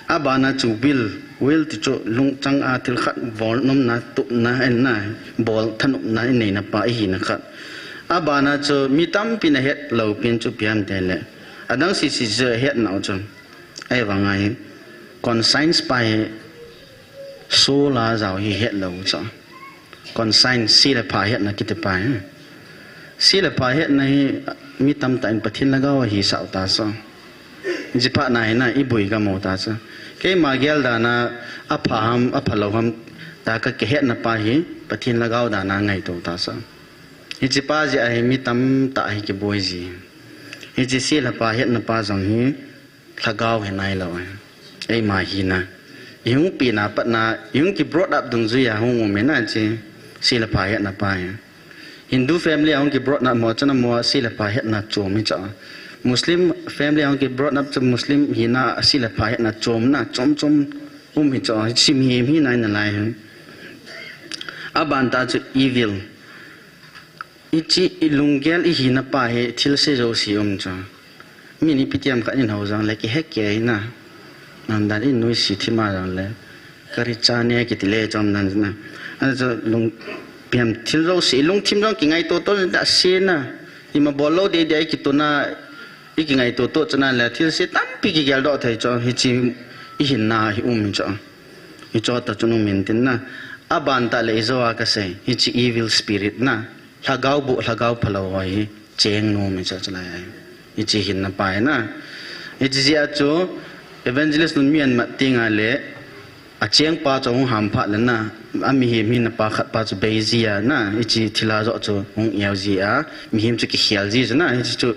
Aban a chu will, will ti chu lungchang a thil khat bol nomna, tupna, en na, bol thanopna, inei na pa, ihina khat. Aban a chu mi tampi na het lou pen chu ipi ham tile. Adang sese chu hetna u chu. Ahivang a hi, conscience pa hi, soul a jao hi het lou chu. Conscience, se le pha hetna kiti pa hi. Se le pha hetna hi, mi tamtah in Pathen lhagao ahi sao ta chu. Hiche phat na hi na, iboi gam u ta chu. Keima gel dan a, apha ham, apha lou ham, tia kakihetna pa hi, Pathen lhagao dan a ngaito ta chu. Hiche pa jeh a hi mi tamtah hi kiboi ji. Hiche se le pha hetna pa jong hi, lhagao hi nailou. Eima hina. Ihung pen a pat na, ihung ki brought up dungjui a hung um in ahi chu, se le pha hetna pa hi. Hindu family a hung ki brought up mo chu na mo se le pha hetna chom hi chu. Muslim family a hung ki brought up chu Muslim hina se le pha hetna chom na, chom chom um hi chu, hiche mihem hina nalai hi. Aban ta chu evil. Hiche ilunggel ihina pa hi thilse jouse um chu. Mi ni ipi ti ham khat in hou jong le kihe kei na. Umdan in noise thim a jong le. Kari cha ne kiti le chom dan na. Achu lung, Ipi ham thil jouse, ilungthim jong kingaito to ta sena. Ima bol lou ding ding a ikituna, ikingaito to chana le thilse tampi kigeldoh thei chu. Hiche ihinna hi um chu. Hichu ta chun um intin na. Aban tah le ijou a kasei. Hiche evil spirit na. Lhagao boh, lhagao phalou ho hi cheng nom hi chu chulai a. Hiche hinna pa hi na. Hiche jeh a chu Evangelist Nunmian mat tenga le achengpa chu hung hamphat le na, amihem hinna pa khat pa chu bei ji a na, hiche thilha joh chu hung eo ji a, mihem chu kikhel ji chu na, hiche chu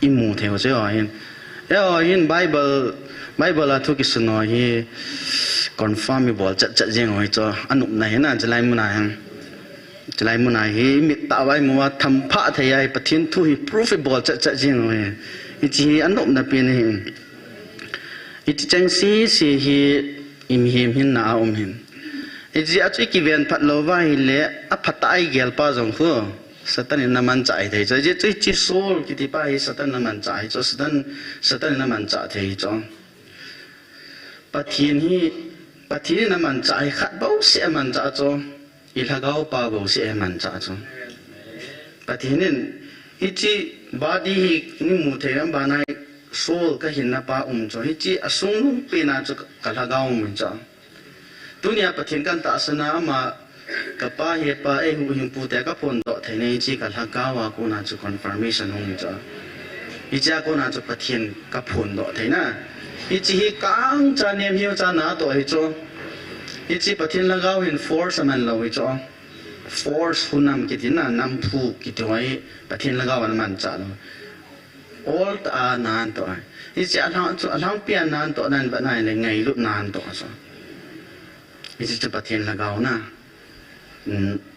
imu thei ho chu eiho hin. Eiho hin Bible, Bible a thu kisun ho hi confirm ibol chat chat jeng ho hi chu, anopna hi na, chulai muna hin. Chulai muna hi, mit tah a imu a, thampha thei a hi, Pathen thu hi proof ibol chat chat jeng ho hi. Hiche hi anopna pen hi. Hiche cheng sese hi, imihem hinna a um hin. Hiche a chu ikiven phat lou va hile, aphat a igel pa jong khu. Satan in na manchah hi thei chu. Hiche chu hiche Saul kiti pa hi Satan na manchah hi chu. Satan, Satan in na manchah thei hi chu. Pathen hi, Pathen in amanchah hi khat bouseh amanchah chu, ilhagao pa bouseh amanchah chu. Pathen in, hiche body hi imu thei ham bana hi soul kahinna pa um chu, hiche asung lungpen a chu kalhagao um chu. Tunia Pathen kan tahsan a ama Kapa hepa eihuhhingpu te kaphondoh theina hiche kalhagao a kona chu confirmation hung chu. Hiche a kona chu Pathen kaphondoh theina. Hiche hi kangcha nem hiu cha natoh hi chu. Hiche Pathen lhagao hin force aman lou hi chu. Force hunam kiti na, namphu kiti ho hi Pathen lhagao in amanchah lou. Ol tah a natoh. Hiche alhang chu, alhangpi a natoh nan ba nai le ngailut natoh chu. Hiche chu Pathen lhagao na.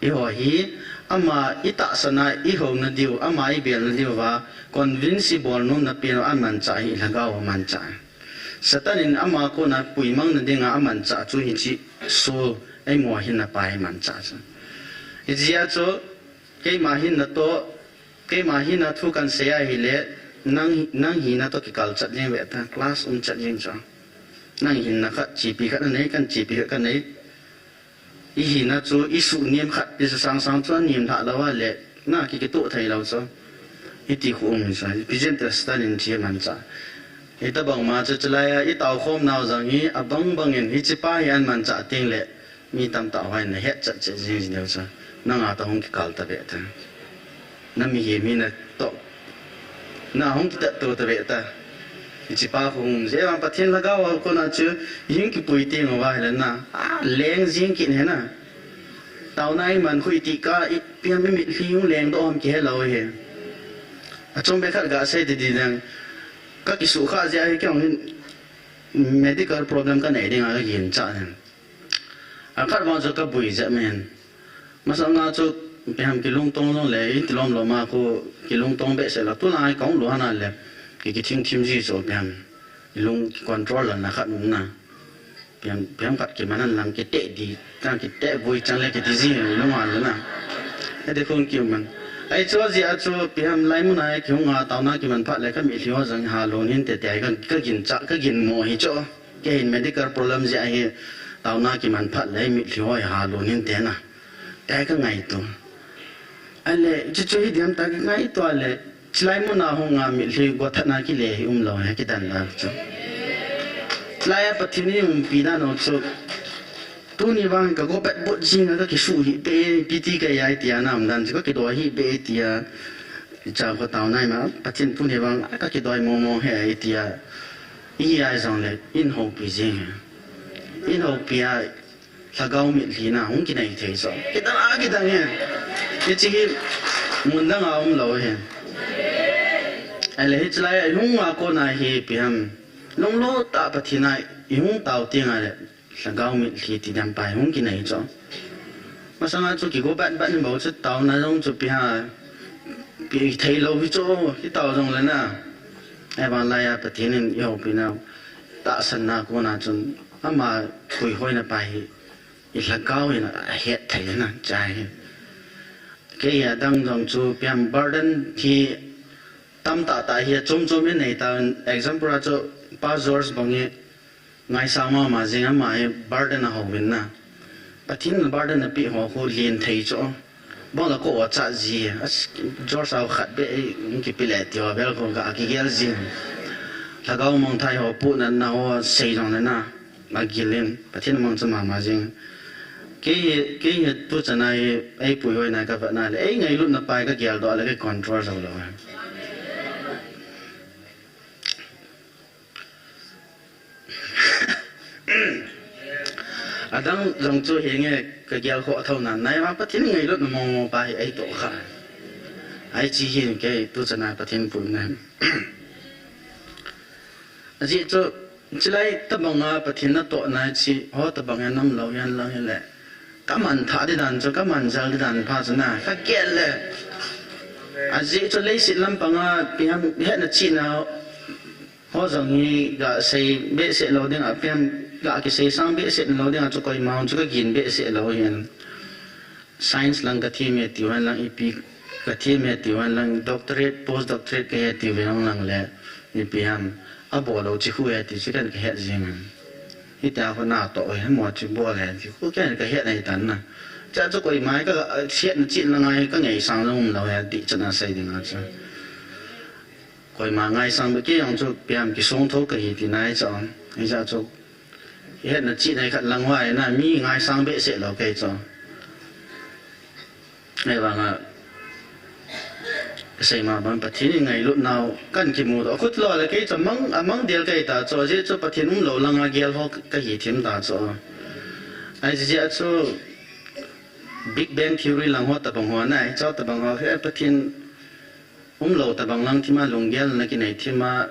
Eiho hi, ama itahsan a ihouna diu, ama ibelna diu va, convince ibol nomna pen a amanchah hi lhagao amanchah. Satan in ama kona puimang na dinga amanchah chu hiche soul, eimu hinna pa hi manchah chu. Hijeh a chu, keima hinna toh, keima hinna thu kansei ahile, nang, nang hinna toh kikal chat jeng ve ta, clash um chat jeng chu. Nang hinna khat, chepi khat nanei, kan chepi khat kanei. Ihina chu, isuhnem khat, pi chu sangsang chu anem lhah lou a le, na ki, kitoh thei lou chu. Iti khu um chu, ipi jeh a Satan in hiche manchah. Hitobang ma chu, chulai a, itaokhom nau jong hi, abang bang in, hiche pa hi amanchah teng le, mi tamtah hon nahet chat chat jing jing diu chu. Nanga toh hung kikal ta ve ta. Na mihem hinna toh. Na hung kitat to ta ve ta. Hiche pa khu um jeh vang Pathen lhagao a kona chu, ihung kipui teng uva hile na. A, leng jing kit hi na. Taona iman khu iti ka, ipi ham imitlhi hung lengdoh ham kihe lou hi. Achom be khat gasei ti di dang. Kakisukhah jeh a hi kei jong hin medical problem kanei dinga kaginchat in. Akhat vang chu kabui jep in. Masanga chu ipi ham kilungtong jong le, iti lom lom a khu kilungtong behseh lou. Tulai kahung lou hana le, ki, kithim thim ji chu ipi ham. Ilung kicontrol lona khat um na. Ipi ham, ipi ham khat kiman lang kiteh di, tang kiteh vui chang le kiti ji ilung a le na. Hiti khun kiman. Ahi chu jeh a chu ipi ham lai mun a kihung a taona kiman phat le kamitlhi ho jong halon hinte tia hi ka, kaginchat, kaginmo hi chu. Kei hin medical problem jeh a hi taona kiman phat le mitlhi ho hi halon hinte na. Tia hi kangaito. Ahile, chuchu hi diam ta kangaito a le, chulai mun a hung a mitlhi gothatna kile hi umlou hi kidan la chu. Chulai a Pathen in umpi dan u chu. Tuni vang kago bet but jing a kakisuh hih peh, ipi ti kahi tia na um dan chu kakidoi hih peh tia. Icha kho taona ima, Pathen tuni vang kakidoi momo hi tia. Ihi a jongle, in houpi jing. In houpi a, lhagao mitlhi na hung kinei thei chu. Kidang a kidang hi. Hiche hi mun dang a umlou hi. Ahile hiche lai a ihung a kona hi ipi ham. Lunglut tah a Pathen a ihung tao teng a le lhagao mitlhi ti diam pa hi hung kinei chu. Masanga chu kigo bat bat in bou chu taona jong chu ipi ham. Pi thei lou hi chu, hi tao jong le na. Ahivang lai a Pathen in ihoupina tahsanna kona chun ama puihoina pa hi ilhagao in ahet thei na chai hi. Kei adang jong chu ipi ham burden hi tamtah tah hi achom chom in nei ta example a chu Pa George bang hi ngaisang mama jing ama hi burden ahouvin na. Pathen in burden apeh ho khu len thei chu. Bang la ko wa cha ji, as, George au khat be, eh, ki pile ti wa bel ko ka ki gel jin. Lhagao mong thai ho pu na na ho sei jong na na, ma gilin, Pathen mong cha ma ma jing. Kei, kei he tu cha na e, ei pu hoi na ka va na le, ei ngailut na pai ka gel do le ke control jong lo. Adang jong chu hinge ka gel ho thou nan, nai ma Pathen ngailut na mong mong pa hi ei to kha. Ai chi hin kei tu cha na Pathen pu na. Aji chu, chilai tabang a Pathen na to na chi, ho tabang a nam lo yan lang le. Ka man tha di dan chu, ka man jal di dan pha chu na, ka gel le. Aji chu leiset lam pang a, pi ham, hetna chihna, Ho jong hi ga sei behseh lou ding a, pi ham ga kisei sang behseh lou ding a chu koima hung chu ka gin behseh lou hin. Science lang ka thiem e tiu hen lang ipi ka thiem e tiu hen lang doctorate, post doctorate ka he tiu hen lang le ipi ham. A bol lou chi khu e ti chu ken ka het jing. Hitia khu na to he mo chi bol he ti khu ken ka het nei tan na. Cha chu koima ka ga, siat na chin lang ai ka ngei sang jong um lou he ti chu na sei ding a chu. Koima ngaisang be kei jong chu pi ham kisong tho ka hi ti nai chu. Hijeh chu. Hetna chihna khat lang hoi na mi ngaisang behseh lou kei chu. Ahivang a. Ka sei ma bang Pathen in ngailut nau kan kimu doh. Khut lo le kei chu mang, a mang del kei ta chu. Ajeh chu Pathen um lou lang a gel ho ka hi thim ta chu. Ai jeh chu Big Bang Theory lang ho tabang ho nai. Chu tabang ho he Pathen Um lou tabang lang thim a lunggel na kinei thim a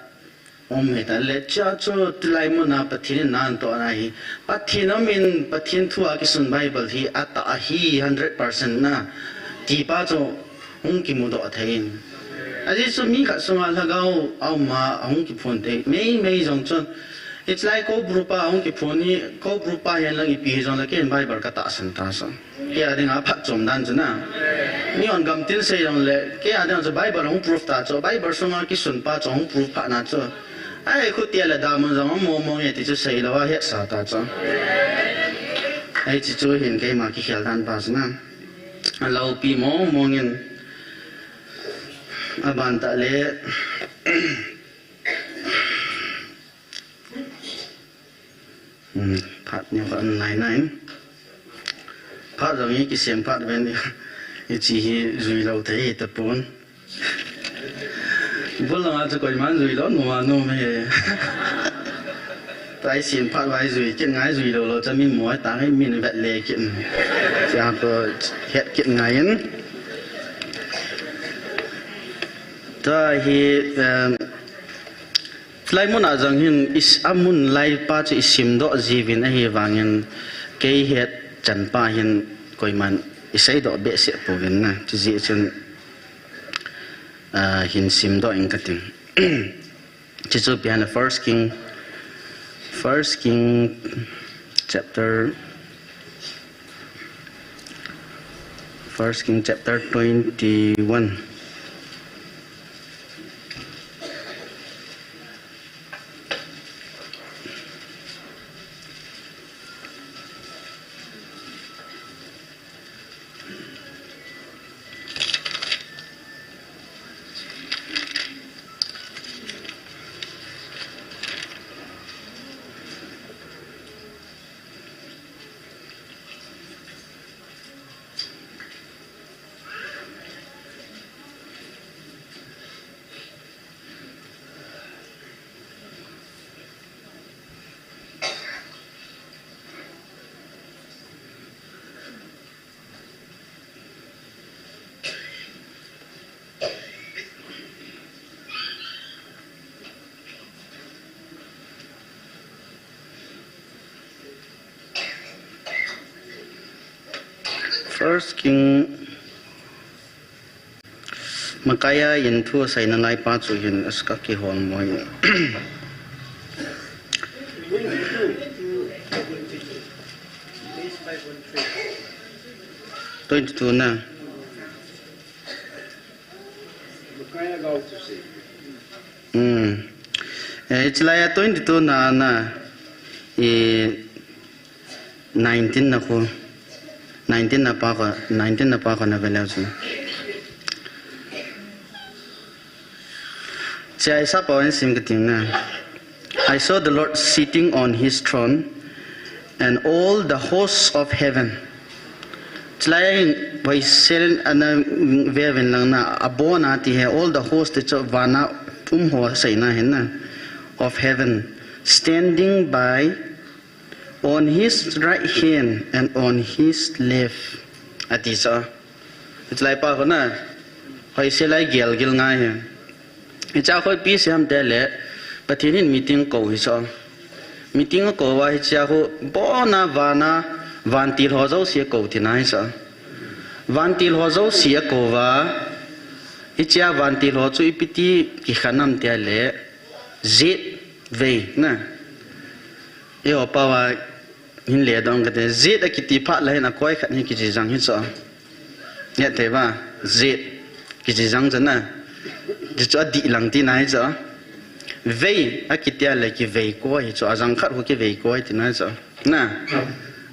um hi ta le cha chu tulai mun a Pathen in nan to na hi. Pathen um in Pathen thu a kisun Bible hi a ta a hi hundred percent na ti pa chu hung kimu doh thei in. Ajeh chu mi khat sunga lhagao a um a hung kiphun thei. Mei mei jong chu. It's like ko group a hung kiphun hi, ko group a hian lang ipi hi jong le ken Bible ka tahsan ta so. Kei a dinga phatchom dan chu na. Mi hon gam tin sei jong le, kei a dinga chu Bible hung proof ta chu, Bible sunga kisun pa chu hung proof pha na chu. Ai, khutia le damun jong mo mo nge ti chu sei lou a hetsa ta chu. Ai, chi chu hin keima kikhel dan pa chu na. A lopi mo mo ngin. A ban ta le. Hmm, phat ni phat nai nai. Phat jong hi kisem phat ven i chi hi jui lou thei tapon. Bul langa chu koiman jui lou, numa nu me. Tai sin phat vai jui, kin ngai jui lou lou, cha min moi ta ngai min vet le kin. Cha ko het kin ngai in. Ta hi, em, Chulai mun a jong hin is, a mun lai pa chu i sim doh jiuvin ahivangin kei het chan pa hin koiman i sei doh behseh pouvin na. Chu jeh chun, ah, hin sim doh ing ka ting. Chu chu pian First King, First King chapter First King chapter twenty-one. First King, Micaiah in thu asei nalai pa chu hin as ka kihol mo hi. Twenty-two na. Hmm. Eh, chulai a twenty-two na na. Eh, nineteen na khu. nineteen na pa ko, nineteen na pa ko na veleu chu. Chia isa pa wan sim ka ting na. I saw the Lord sitting on his throne, and all the hosts of heaven. Chulai hin, Bible ana vevin lang na, abona ti he, all the hosts ti chu vana um ho seina hin na, of heaven, standing by on his right hand and on his left. Ati chu. Chulai pa ko na, hoi se lai gel gel ngai he. Hicha khoi pi siam te le, Pathen in meeting ko hi chu. Meeting ko va hicha khu, bona vana, vantil ho jouse ko tina hi chu. Vantil ho jouse ko va, hicha vantil ho chu ipi ti kikhen am te le, jet vei na. Eiho pa va hin le dong kate, jet akiti phat la hin akoi khat hi kichi jang hi chu. Nge te va, jet kichi jang chu na. Ti chu adih lang tina hi chu. Vei akiti a le kivei koi hi chu, ajang khat khu kivei koi tina hi chu. Na.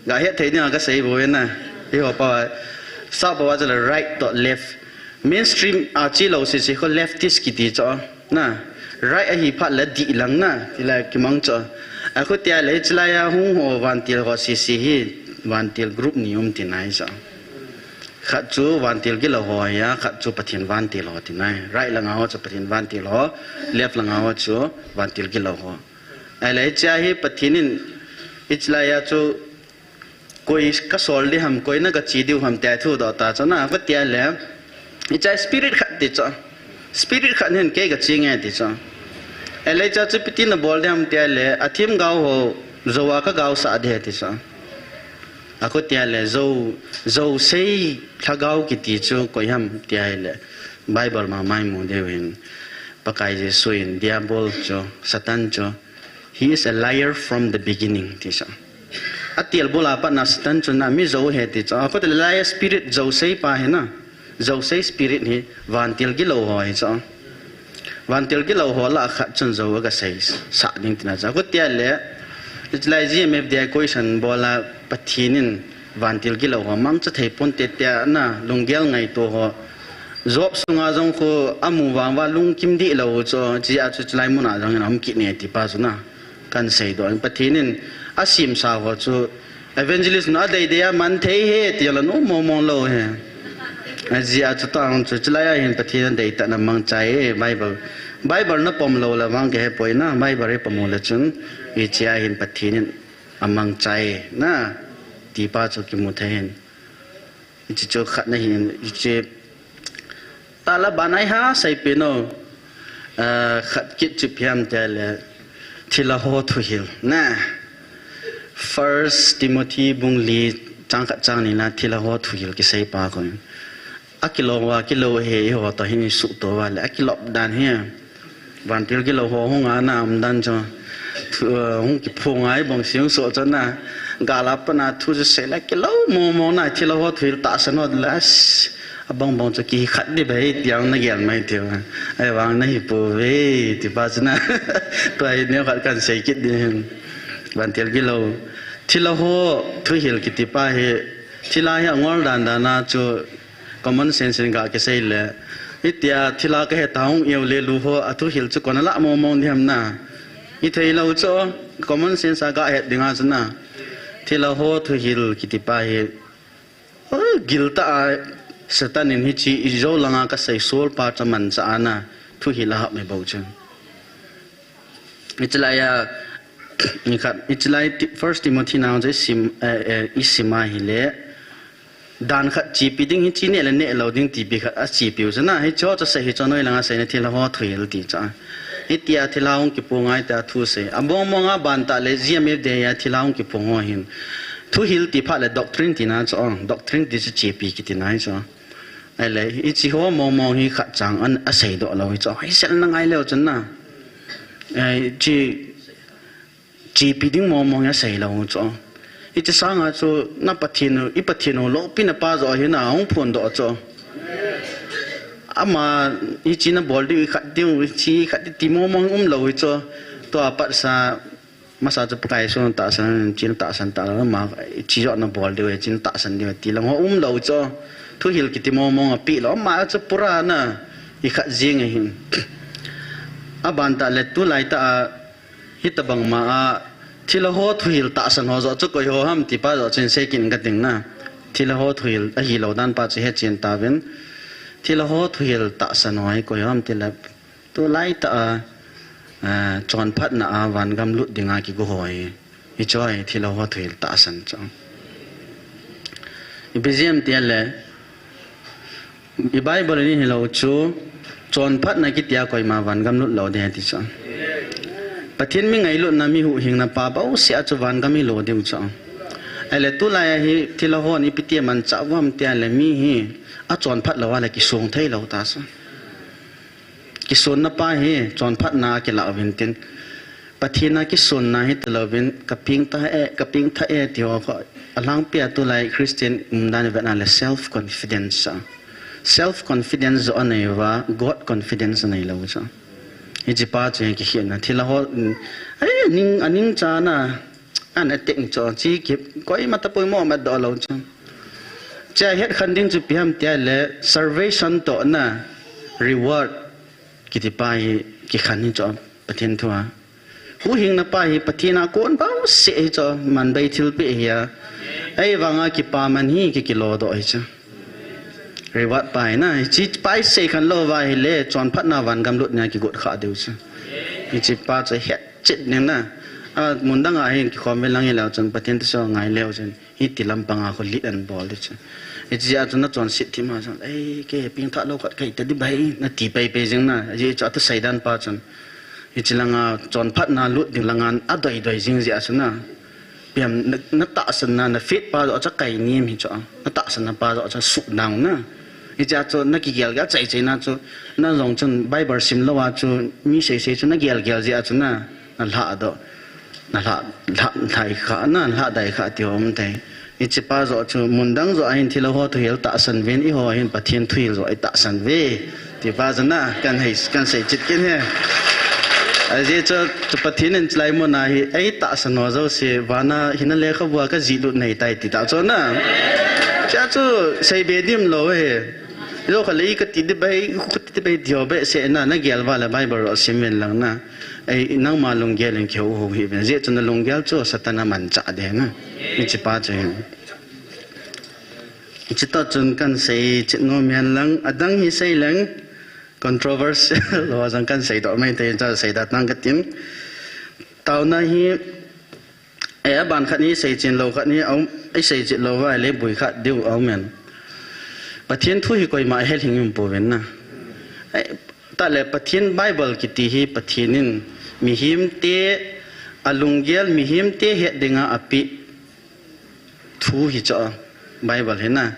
Ga het thei ding a ka sei bou na. Eiho pa va, sa pa va chu le right to left. Mainstream a chi lou sisi khu leftist kiti chu. Na, right ahi phat le dih lang na, ti la kimang chu. Akhu tia le chulai a hung ho vantil ho sisi hi, vantil group ni um tina hi chu. Khat chu vantil gilou ho hi a, khat chu Pathen vantil ho tina hi. Right langa ho chu Pathen vantil ho, left langa ho chu vantil gilou ho. Ahile hicha hi Pathen in, hichulai a chu koi ka sol ding ham, koi na ka chi diu ham tia thu doh ta chu na, ka tia le. Hicha spirit khat ti chu. Spirit khat hin kei ka chi nge ti chu. Ahile hicha chu ipi ti na bol ding ham tia le, athim gao ho, jou a ka gao sah ding ti chu. Akhu tia le, jou, jou sei lhagao kiti chu koi ham tia le. Bible ma mai mu deu hin. Pakai Jesu in, Diabol chu, Satan chu. He is a liar from the beginning, ti chu. Atil bula pat na Satan chu na mi jou he ti chu. Akhu tia le liar spirit jouse pa hi na. Jouse spirit hi vantil gilou ho hi chu. Vantil gilou ho la khat chun jou aga sei sa ding tina chu. Akhu tia le, it's like G M F D I question bola Pathen in vantil gilou ho mangcha thei pon te tia na lunggel ngaito ho. Job sunga jong khu amu vang va lungkim dih lou chu, chi a chu chulai mun a jong in aum kit ne ti pa chu na. Kan sei doh in Pathen in asim sa ho chu evangelist nu adei dei a man thei he ti la nu mo mo lou he. Aji a chu tang chu chulai a hin Pathen a dei ta na mang chai e Bible. Bible na pom lou la vang ke he poi na Bible e pom le chun hichi a hin Pathen in amang chai na ti pa chu kimu thei hin. Hichi chu khat na hin, hichi tala banai ha sai pe no. Ah, khat kit chu phiam te le thilha ho thuhil na. First Timothy bung li chang khat chang ni na thilha ho thuhil kisei pa ko. Akilou va kilou he ho to hin su to va le akilop dan he. Vantil gilou ho hung a na um dan chu. Thu, eh, hung kiphong a i bong siung so chu na. Gala pa na thu chu sei la kilou mo mo na thilha ho thuhil ta sa no la. Abang bong chu ki khat di bai tiang na gel mai ti va. Ai vang na hi po ve ti pa chu na. Tua hi neo khat kan sei kit di hin. Vantil gilou. Thilha ho thuhil kiti pa hi. Thilha hi angol dan dan na chu. Common sense in ga kisei le. Hitia thilha ka he ta hung iu le lu ho a thuhil chu kona la mo mo ni ham na. I thei lou chu common sense a ga het ding a chu na. Thilha ho thuhil kiti pa hi. Oh, gil ta a Satan in hichi i jou langa ka sei sol pa cha man cha a na thuhil a hap me bou chu. Hichi lai a, ni khat, hichi lai Ti-, First Timothy na chu i sim, eh, eh, i sim a hi le. Dan khat chipi ding hi chi ne le ne lo ding tipi khat a chipi u chu na hi cho cho se hi cho noi langa se ne thilha ho thuhil ti cha. Hi tia thilha hung kipu ngai ta thu se. A mong mong a ban ta le G M F D I a thilha hung kipu ngo hin. Thuhil ti pha le doctrine ti na cho. Doctrine ti chu chipi kiti na hi cho. Ai le hi chi ho mong mong hi khat chang an a sei do lo hi cho. Hi sel na ngai le u chu na. Ai chi Chipi ding mong mong a sei lo chu. Hichi sanga chu na Pathen u, i Pathen u lopi na pa jo hi na hung phun do chu. Ama hichi na bol ding khat ding hichi khat ti mong mong um lo hi chu. Tua pat sa Masa chu Pakai Jesu tahsan, chin tahsan ta lo, ama chi jo na bol diu, chin tahsan diu, ti lang ho um lo chu. Thuhil kiti mong mong a pi lo, ama chu pura na, i khat jing ahin. Aban ta le tulai ta a, hitabang ma a, thilha ho thuhil tahsan ho jo chu koi ho ham ti pa jo chin sei kin ka ding na. Thilha ho thuhil, ahi lo dan pa chu he chin ta vin. Thilha ho thuhil tahsan ho hi koi ho ham ti le, tulai ta a, a, chonphatna a vangam lut dinga kigo ho hi. Hi chu hi thilha ho thuhil tahsan chu. I Bible ti le, i Bible ni hi lo chu, chonphatna kitia koima vangam lut lo de ti chu. Pathen mi ngailutna mi huhhingna pa bou sia chu vangam hi lo diu chu. Ele tulai hi thilha ho ni pi ti man cha vam ti le mi hi, a chonphat lo a le kisung thei lo ta chu. Kisunna pa hi, chonphatna kilah uvin tin. Pathen a kisunna hi talo vin, ka pengtha e, ka pengtha e, ti ho kho. Alangpi a tulai Christian umdan vet na le self confidence a. Self confidence jo anei va, God confidence anei lo cha. Hi chi pa chu hi kikhel na. Thilha ho, mm, ai, ning, aning cha na. An a teng cho, chi ki, koima tapoi mo ma do lo cho. Cha het khan ding chu pi ham tia le, salvation toh na, reward, kiti pa hi, kikhan hi cho, Pathen thu a. Huhhingna pa hi, Pathen a kon bou se hi cho, man bei thilpeh hi a. Ei vanga kipaman hi, ki kilo do hi cho. Reward pa hi na, chi pa hi sei khan lo va hi le, chonphatna vangam lut nia kigot kha diu cho. Hi chi pa cho het chet ning na. A, mun dang a hin kikhom ve lang hi leu chun, Pathen thu so ngai leu chun. Hi ti lampang a kho lit an bol di chun. Hi chi a chun na chonset thim a chun. Ei, ke pengtha lo khat kai ta di bai, na ti pai pai jing na. Hi chu a thu sei dan pa chun. Hi chi langa chonphatna lut ding langa a doi doi jing jia chun na. Piam na, na tahsan na, na faith pa jo cha kai nim hi cho. Na tahsan na pa jo cha suk down na. Hi cha cho na kigel ga chai chai na cho. Na jong chun Bible sim lo a cho mi sei sei cho na gel gel jia cho na. Na lha do. Na lha, lha, lha i kha, na lha dai kha ti hom tai. Hi chi pa jo cho mun dang jo a hin thilha ho thuhil tahsan vin i ho hin Pathen thuhil jo i tahsan ve. Ti pa jo na kan hei, kan sei chit kin he. A ji cho, cho Pathen in chlai mo na hi, ei tahsan ho jo se, vana hina lekhabua ka ji lut nei tai ti ta cho na. Cha cho sei be dim lo he. Lo kha le ka ti di bai, ka ti di bai dio be se na, na gel va le Bible ro sim ven lang na. Ei, nangma lunggel in kihou hou hi ven. Jeh chun na lunggel chu Satan a manchah de na. Hi chi pa chu hi. Hi chi ta chun kan sei chit nom hen lang, adang hi sei leng controversial lo jong kan sei doh mai te cha sei da tang ka tin. Taona hi, eh, aban khat ni sei chin lo khat ni, um, i sei chin lo va le bui khat diu a um en. Pathen thu hi koima a het hing um pouvin na. Eh, ta le Pathen Bible kiti hi Pathen in mihem te a lunggel mihem te het dinga a pi thu hi cho Bible hi na.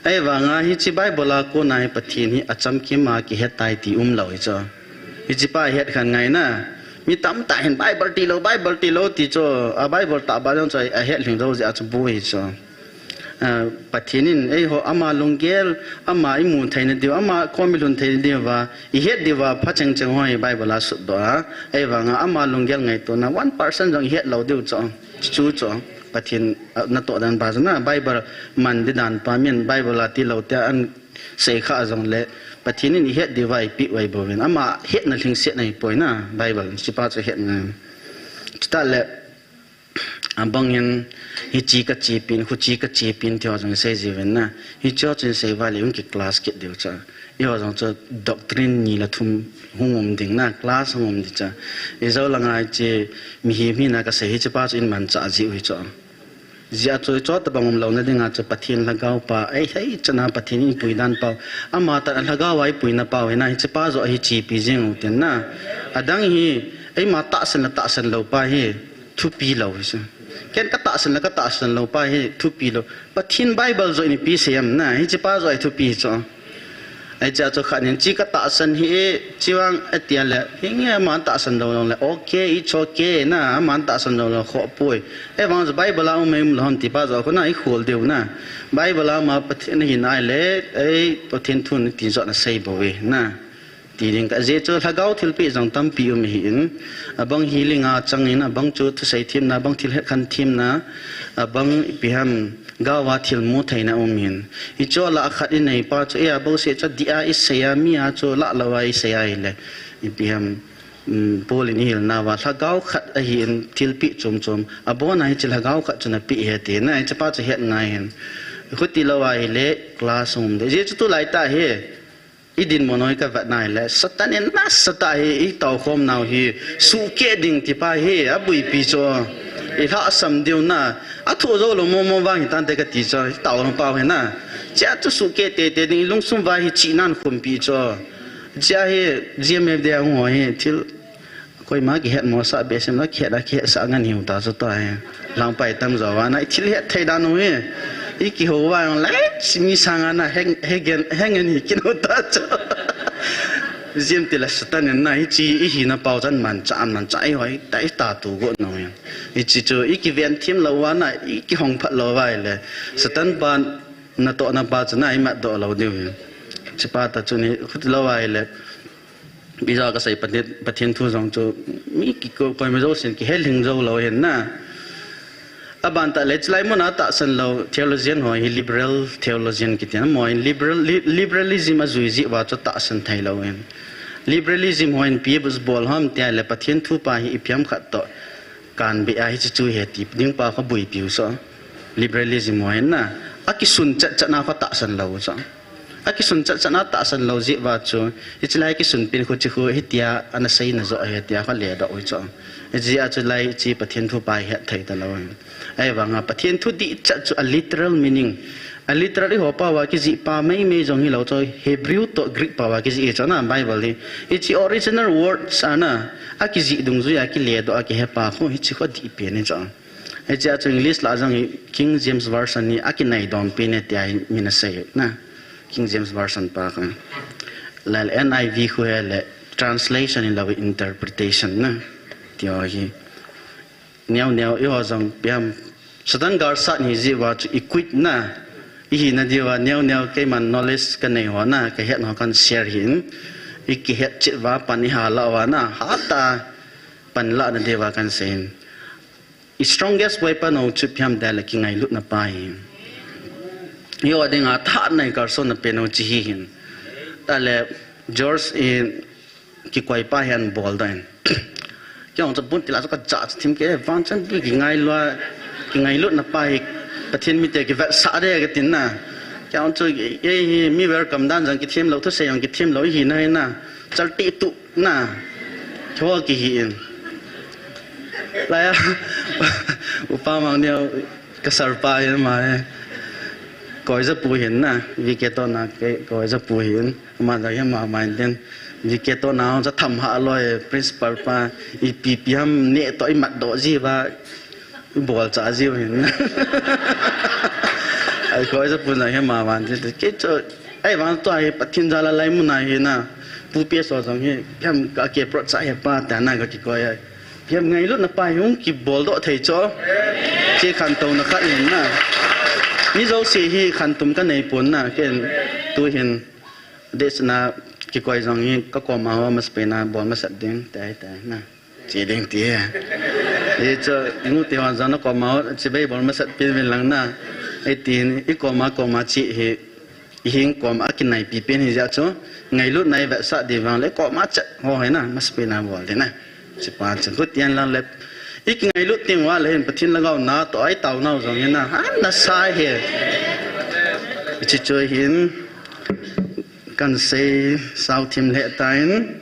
Ei vanga hi chi Bible a kona hi Pathen hi a chamkim a kihet tai ti um lo hi cho. Hi chi pa het khan ngai na. Mi tam ta hin Bible ti lo, Bible ti lo ti cho. A Bible ta ba jong cho a het hing lo jia chu bu hi cho. A, Pathen in, ei ho, ama lunggel, ama i mu thei na diu, ama kom i lhun thei na diu va, i het diu va, pha cheng cheng ho hi Bible a sut doh a, ei vanga ama lunggel ngaito na, one percent jong i het lo diu cho, chu cho, Pathen, a, na to dan ba na, Bible man di dan pa min, Bible a ti lo te an sei kha jong le, Pathen in i het diu va i pi vai bo vin, ama het na lhingset na i poi na, Bible, chi pa cho het na. Chi ta le, Abang hin, hichi ka chepin, huchi ka chepin, ti ho jong sei jiuvin na. Hichi ho chun sei va le, hung ki clash kit diu cha. I ho jong chu doctrine ni le thum hung um ding na, clash hung um di cha. I jo langa hichi, mihem hina ka sei hichi pa chu in manchah jiu hi cha. Jia chu, chu tabang um lo na dinga chu Pathen lhagao pa, ei hei chana Pathen in pui dan pau. Ama ta lhagao a i puina pau hi na, hichi pa jo hi chepi jing u tin na. Adang hi, eima tahsan la tahsan lo pa hi. Thupi lo hi chu. Ken ka tahsan la ka tahsan lo pa hi thupi lo. Pathen Bible jo in ipi sei am na, hichi pa jo hi thupi hi chu. Ei cha chu khat nin chi ka tahsan hi e, chi vang a tia le, hi nge man tahsan lo lo le, okay, it's okay na, man tahsan lo lo kho poi. Ei vang jo Bible a um ei um lo ham ti pa jo ko na i khol diu na. Bible a ma Pathen hi nai le, ei Pathen thu ni ti jo na sei bo ve na. Ti ding ka, ajeh chu lhagao thilpeh jong tampi um ahin, abang healing a chang in, abang chu thusei themna, abang thil hetkhen themna, abang ipi ham, gao a thil mu theina um in. Hiche lah a khat inei pa chu, eh, abang se chu dia isei a, mi a chu lah lou a isei a ahile, ipi ham, um, Paul in ihil nauva, lhagao khat ahin thilpeh chom chom, abon a hiche lhagao khat chu napeh ahi ati na, hiche pa chu het ngai ahin. Khuti lou a ahile, class um de. Ajeh chu tulai tah hi, idinmun u hi kavet na ahile, Satan in nasatah a hi, itao khom nau hi, suhkeh ding ti pa hi, aboipi chu. Ilhahsam diu na, athoh jou lou momo vang hitante kati chu, itao lou pau hi na. Chea chu suhkeh teitei ding, ilungsung uva hi chihnan khumpi chu. Chea hi, G M F D a hung ho hi, thil, koima kihetmosah behseh lou, kihet a kihetsah ngen hiu ta chu tua hi. Lhangpai tam jou va na, ithil het thei dan u hi. Ikihou va jong lai, mi sang a na, heng, hegen, heng ngen hi kit u ta chu. Jim ti le Satan in na, hiche ihina pau chan manchah, manchah ihoi, ta, ita tu go nau hi. Hiche chu, ikiven them lou va na, ikihong phat lou va ahile. Satan pa, natohna pa chu na, imat doh lou diu hi. Hiche pa ta chu ni, khuti lou va ahile. Ija kasei Pathen, Pathen thu jong chu mi kiko, koima jousen kihelhing jou lou ahin na. Aban tah le, chulai mun a tahsan lou theologian ho hi liberal theologian kiti na, amaho hin liberal, li-, liberalism ajui jeh uva chu tahsan thei lou ahin. Liberalism ho hin ipi bol ham tia le Pathen thu pa hi ipi ham khat toh kanbeh a hiche chu ahi ti ding pa kha boipiu chu. Liberalism ho hin na. Akisun chat chat na kha tahsan lou chu. Akisun chat chat na tahsan lou jeh uva chu, hiche lai kisunpen khu chu khu hitia ana seina joh ahi tia kha ledoh u chu. Hijeh a chu lai hiche Pathen thu pa hi het thei talou ahi. Ahivanga Pathen thu dih chat chu a literal meaning. A literal eiho pao a kijih pa meimei jong hilou chu Hebrew toh Greek pao a kijih ahi chu na Bible hi. Hiche original words a na, akijih dungjui a kiledoh a kihe pa khu hiche khu adih pen ahi chu. Hiche a chu English lah a jong hi King James Version hi akinai dom pen e tia hi min asei na. King James Version pa kha. Lal N I V khu hi le translation hilou interpretation na. Ti ho hi. Neo neo eiho jong ipi ham. Satan galsat hi jeh uva chu equip na. Ihina diuva neo neo keiman knowledge kanei ho na, kahet ho kan share hin. Ikihet chet uva pan iha lah uva na. Hatah a pan lahna diuva kan sei hin. I strongest weapon u chu ipi ham tile kingailutna pa ahi. Eiho dinga thahatna i kalsonna pen u chu hi hin. Tale George in kikoi pa hin bol doh in. Kei jong chu bun tila chu kajah chu thim kei vang chan pi kingailu a, kingailutna pa hi Pathen mite kivetsah de katin na. Kei jong chu ei hi mi welcome dan jong kithem lou, thusei jong kithem lou, ihina hi na. Chalteh tuh na, kihol kihi in. Laiya, upa mang neo, ka sir pa hin ama hi. Koija pu hin na, V K toh na, ke, Koija pu hin. Ama jong hi ama main den. V K toh na, ja tham ha loi, principal pa, ipi ipi ham neh toh imat doh ji uva. Bol cha jiu hin. Ai, Koija pu jong hi ama van ti. Kei chu, ahivang tua hi Pathen jal a lai mun a hi na. Pu P S O jong hi, ipi ham ka ke pro cha hi pa ta na ka kikoi ai. Ipi ham ngailutna pa hi hung kibol doh thei chu. Kei khantouna khat hin na. Mi jouse hi khantum kanei pon na. Ken tu hin, date na kikoi jong hi ka koma ho masapen a bol masat ding, tai, tai na. Che ding ti. Hichu, i nu te ho jong na koma ho, chibai bol masat pen uvin lang na. Eitin, i koma, koma che hi, i hing koma kinaipi pen hi jeh chu, ngailutna i vetsah ding vang le, koma chet ho hi na, masapen a bol ding na. Hiche pa chu, khu tian lang le, i kingailut teng uva le hin, Pathen lhagao natoh a i taonau jong hi na, ana sa hi. Hiche chu hin, kan sei sao thim lheh tan,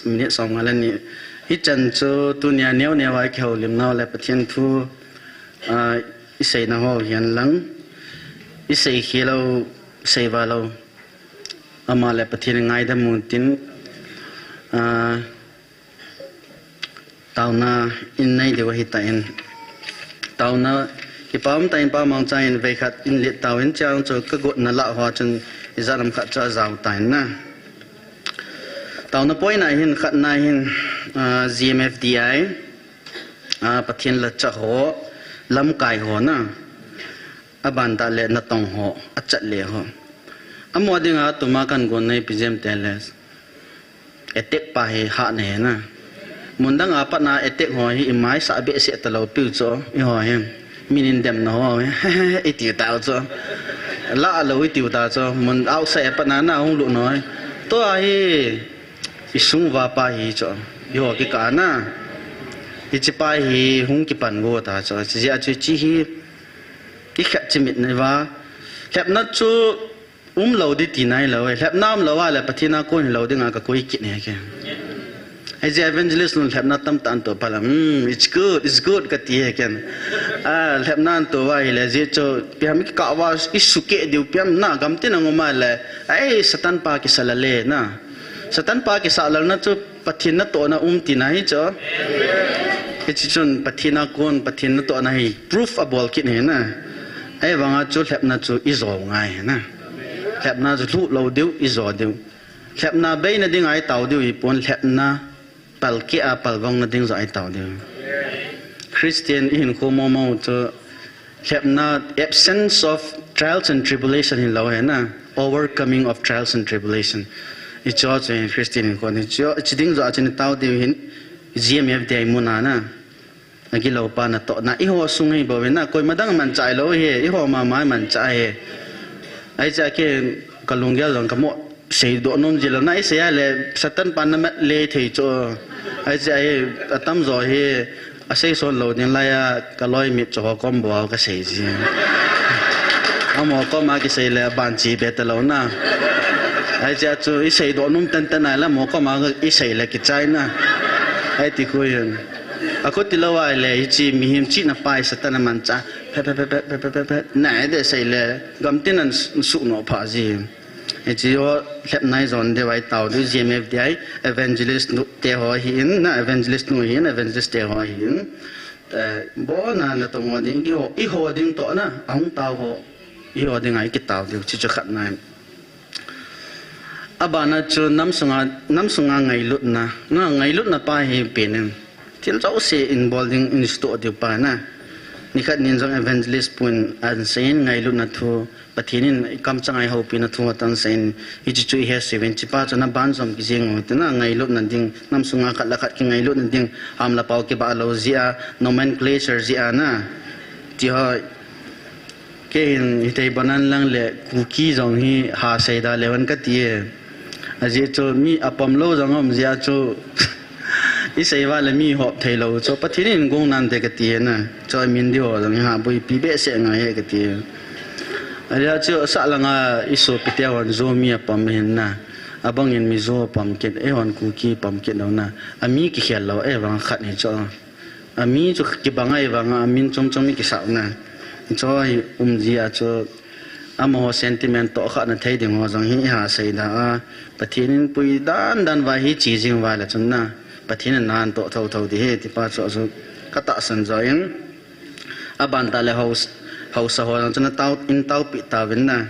minute som nga le ni. Hichan chu tunia neo neo a i kihoulim nau le Pathen thu, ah, i seina ho hihen lang. I sei khel u, sei val u. Ama le Pathen ngaidam u tin, ah, taona in nei diu ahi tan. Taona, kipa um tah in Pa Mangcha in veikhat in let taovin chang chu ka gotna lah ho chun ijat ham khat chu ajao tan na. Taona point a hin khatna hin, ah, G M F D I, ah, Pathen lhacha ho, lamkai ho na. Aban tah le natong ho, achat le ho. Amaho dinga tuma kan gon na ipi jem tile. attack pa hi hahna hi na. Mun dang a pat na attack ho hi i mai sah behseh talou piu chu, eiho hi. Min in demna ho hi, he, he, he, i tiu tau chu. La lou i tiu tau chu, mun outside a pat na na hung lut na ho hi. Tua hi, i sung uva pa hi chu. Eiho kikah na. Hiche pa hi hung kipan go ta chu. Hiche jeh a chu hiche hi, i khat chimit na uva. Lhepna chu, um lou ding tina hilou e. Lhepna um lou a le Pathen a kon hilou dinga ka koi kit e ken. Hijeh a evangelist nun lhepna tamtah an toh pa la, "Hmm, it's good, it's good," ka ti e ken. A, lhepna an toh uva ahile, jeh chu, ipi ham kikah uva, i sukeh diu ipi ham na, gamtin a um a le, ai, Satan pa kisa lal e na. Satan pa kisa lalna chu, Pathen natohna um tina hi chu. Hiche chun Pathen a kon, Pathen natohna hi proof abol kit hi na. Ahivanga chu lhepna chu i jo ngai hi na. Lhepna chu lhuh lou diu, i jo diu. Lhepna beina dinga i tao diu hipon, lhepna palkeh a palvangna ding joh a i tao diu. Christian i hinkho momo chu Lhepna, absence of trials and tribulation hilou hi na, overcoming of trials and tribulation. Hiche chu hin Christian hinkho hi chu, hiche ding joh a chu i tao diu hin, G M F D I mun a na. Agilou pa natohna, eiho sung hi bou hi na, koima dang manchah lou hi, eiho mama manchah hi. Ahi chu a ken ka lunggel jong ka mo seidoh nom ji lou na, i sei a le Satan pa na mat le thei chu. Ahi chu a hi atamjo hi asei son lou ding lai a ka loi mit chu ho kom bou ka sei ji. Amaho kom a kisei le ban chi be talou na. Ahi chu a chu i seidoh nom tenten a le amaho kom a i sei le kichai na. Ahi ti khu hin. Akhu tilou a le hiche mihem chihna pa hi Satan a manchah. Phe, phe, phe, na de sei le gamtin an su no pha ji. Hiche ho lhepna i jon diu a i tao diu, G M F D I, evangelist nu te ho hi in, na evangelist nu hi in, evangelist te ho hi in. Eh, bona natong ho ding, eiho, eiho ding toh na, ahung tao ho, eiho ding a i kitao diu, hiche chu khatna. Abana chu nam sunga, nam sunga ngailutna, na ngailutna pa hi pen in. Thil jouse in bol ding in suhtoh diu pa na. Nikhat nin jong evangelist pun an seiyin ngailutna thu, Pathen in i kamchang a i houpina thu atan seiyin, hiche chu i he seiyin, hiche pa chu na banjom kijing u, tina ngailutna ding, nam sunga khat le khat kingailutna ding, ham le pao kibah lou jeh a, nomenclature jeh a na. Ti ho, kei hin hithei ban an lang le Kuki jong hi ha seida leu hen kati e. Ajeh chu mi apom lou jong um jeh a chu i sei uva le mi hop thei lou chu Pathen in gong nan te kati e na. Chu amin diu ho jong hi ha boipi behseh ngai e kati e. Ajeh chu sah langa i sopi te hon Zomi apom hin na. Abang in Mizo apom kit, eihon Kuki apom kit lou na. Ami kikhel lou, ahivang khat hi chu. Ami chu kibang ahivanga, amin chom chom i kisah na. Chu hi um jeh a chu, amaho sentiment toh khahna thei ding ho jong hi i ha seida a. Pathen in pui dan dan uva hi chi jing uva le chun na. Pathen in nan toh tho tho ding hi, ti pa chu chu ka tahsan jo in. Aban tah le haosa, haosa ho jong chun na tao, in taopi tauvin na.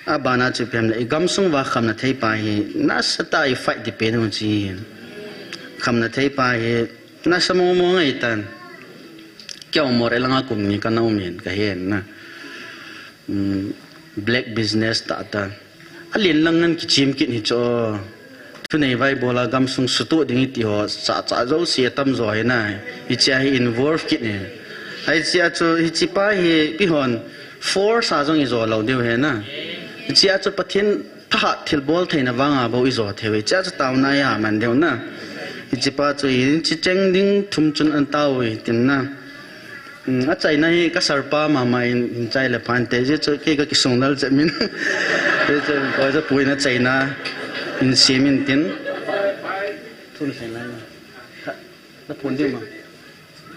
Abana chu ipi ham le, i gamsung uva khamna thei pa hi, nasatah a i fight ding pen u chu. Khamna thei pa hi, nasa momo ngai tan. Kei u Moreh langa kum ni kana um in ka hen na. Um, black business tah tah. Alen lang ngan kichim kit hi chu. Thunei vaibola gamsung sutoh ding i ti ho, cha cha jouse atamjo hi na. Hiche a hi involve kit ni. Hiche a chu, hiche pa hi, ipi hon, force a jong i jo lou diu hi na. Hiche a chu Pathen thahat thilbol theina vanga bou i jo thei u. Hiche a chu taona i ha man diu na. Hiche pa chu hiche cheng ding thum chun an tao u hi tin na. Um, achaina hi ka sir pa mama in, in chai le phan te, jeh chu kei ka kisung lal che min. Jeh chu, Koijapu in achaina, in sim in tin. Thun sen lai ma. Ka, na phun ding ma.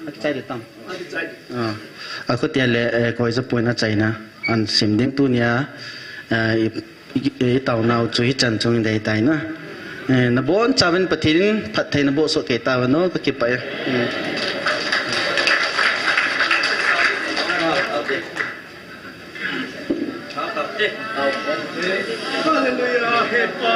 Achai de tam. Ah, akhutia le, eh, Koijapu in achaina. An sim ding tunia, eh, i I, i taonau chu hichan chung dei tai na. Eh, nabonchauvin Pathen in phattheina boh soh kei tauhen o, kakipah e. Mm. Hallelujah, he Pa.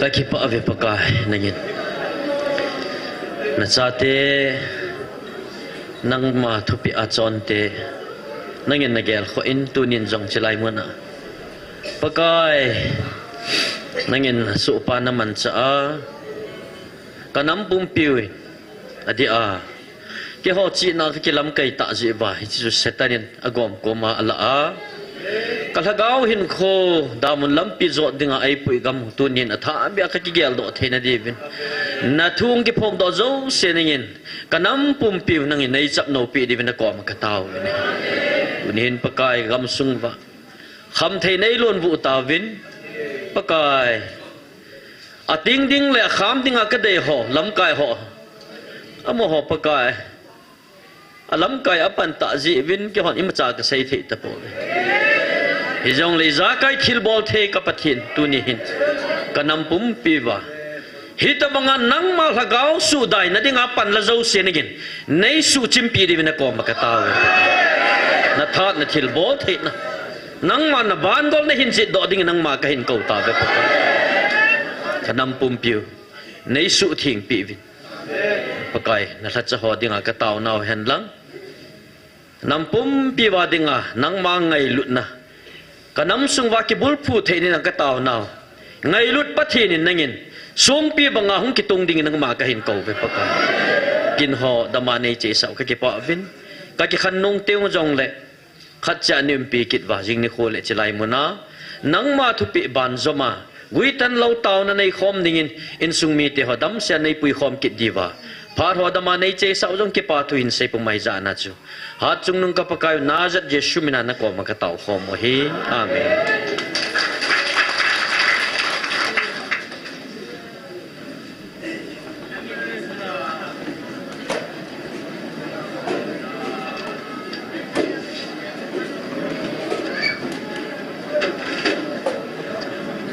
Kakipah ve Pakai nangin. Nachate, nangma thupeh a chonte, nangin nagelkhoh in tunin jong chilai muna Pakai, nangin sohpa namanchah a, kanam pumpiu in, adeh a, keiho chihna kakilamkai tah jeh uva, hiche chu Satan in agom koma alah a, kalhagao hinkho, damun lampi jot dinga eipui gam tunin athahbeh a kakigeldoh theina diuvin, nathung kiphongdoh jouse nangin, kanam pumpiu nangin neichapnopi diuvin nakoma katao uve. Tuni hin Pakai gamsung uva khamthei neilonvuh tauvin, Pakai, ating ding le akham dinga kadei ho, lamkai ho, amaho Pakai, alamkai apan tah jeh uvin keihon imacha kasei thei tapouve. Hijongle ijakai thilbol thei ka Pathen tuni hin, kanam pumpi uva, hitobanga nangma lhagao suhdaina dinga panla jouse nangin neisuhchimpi diuvin nakoma katao uve. Nathatna thilbol theina, nangma navangol nahin jetdoh dingin nangma kahin kou tauve Pakai. Kanam pumpiu neisuhthengpi uvin, Pakai, nalhacha ho dinga kataonau henlang, nam pumpi uva dinga nangma ngailutna, kanam sung uva kibulphu thei dingin kataonau, ngailut Pathen in nangin songpi banga hung kitung dingin nangma kahin kouve Pakai. Kinho dama neichesah u kakipah uvin, kakikhen nung teng jongle, khatcha neiumpi kit uva, jing nikho le chilai muna nangma thupeh banjoma, guitanlou taona neikhom dingin, insung mite ho damsel a neipui khom kit diuva, phat ho dama neichesah u jong kipathu hinsei pum ahi jeh a chu, hatchungnung ka Pakai u Nazareth Jesu mina nakoma katao khom u ahi. Amen.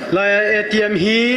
Lai A T M hi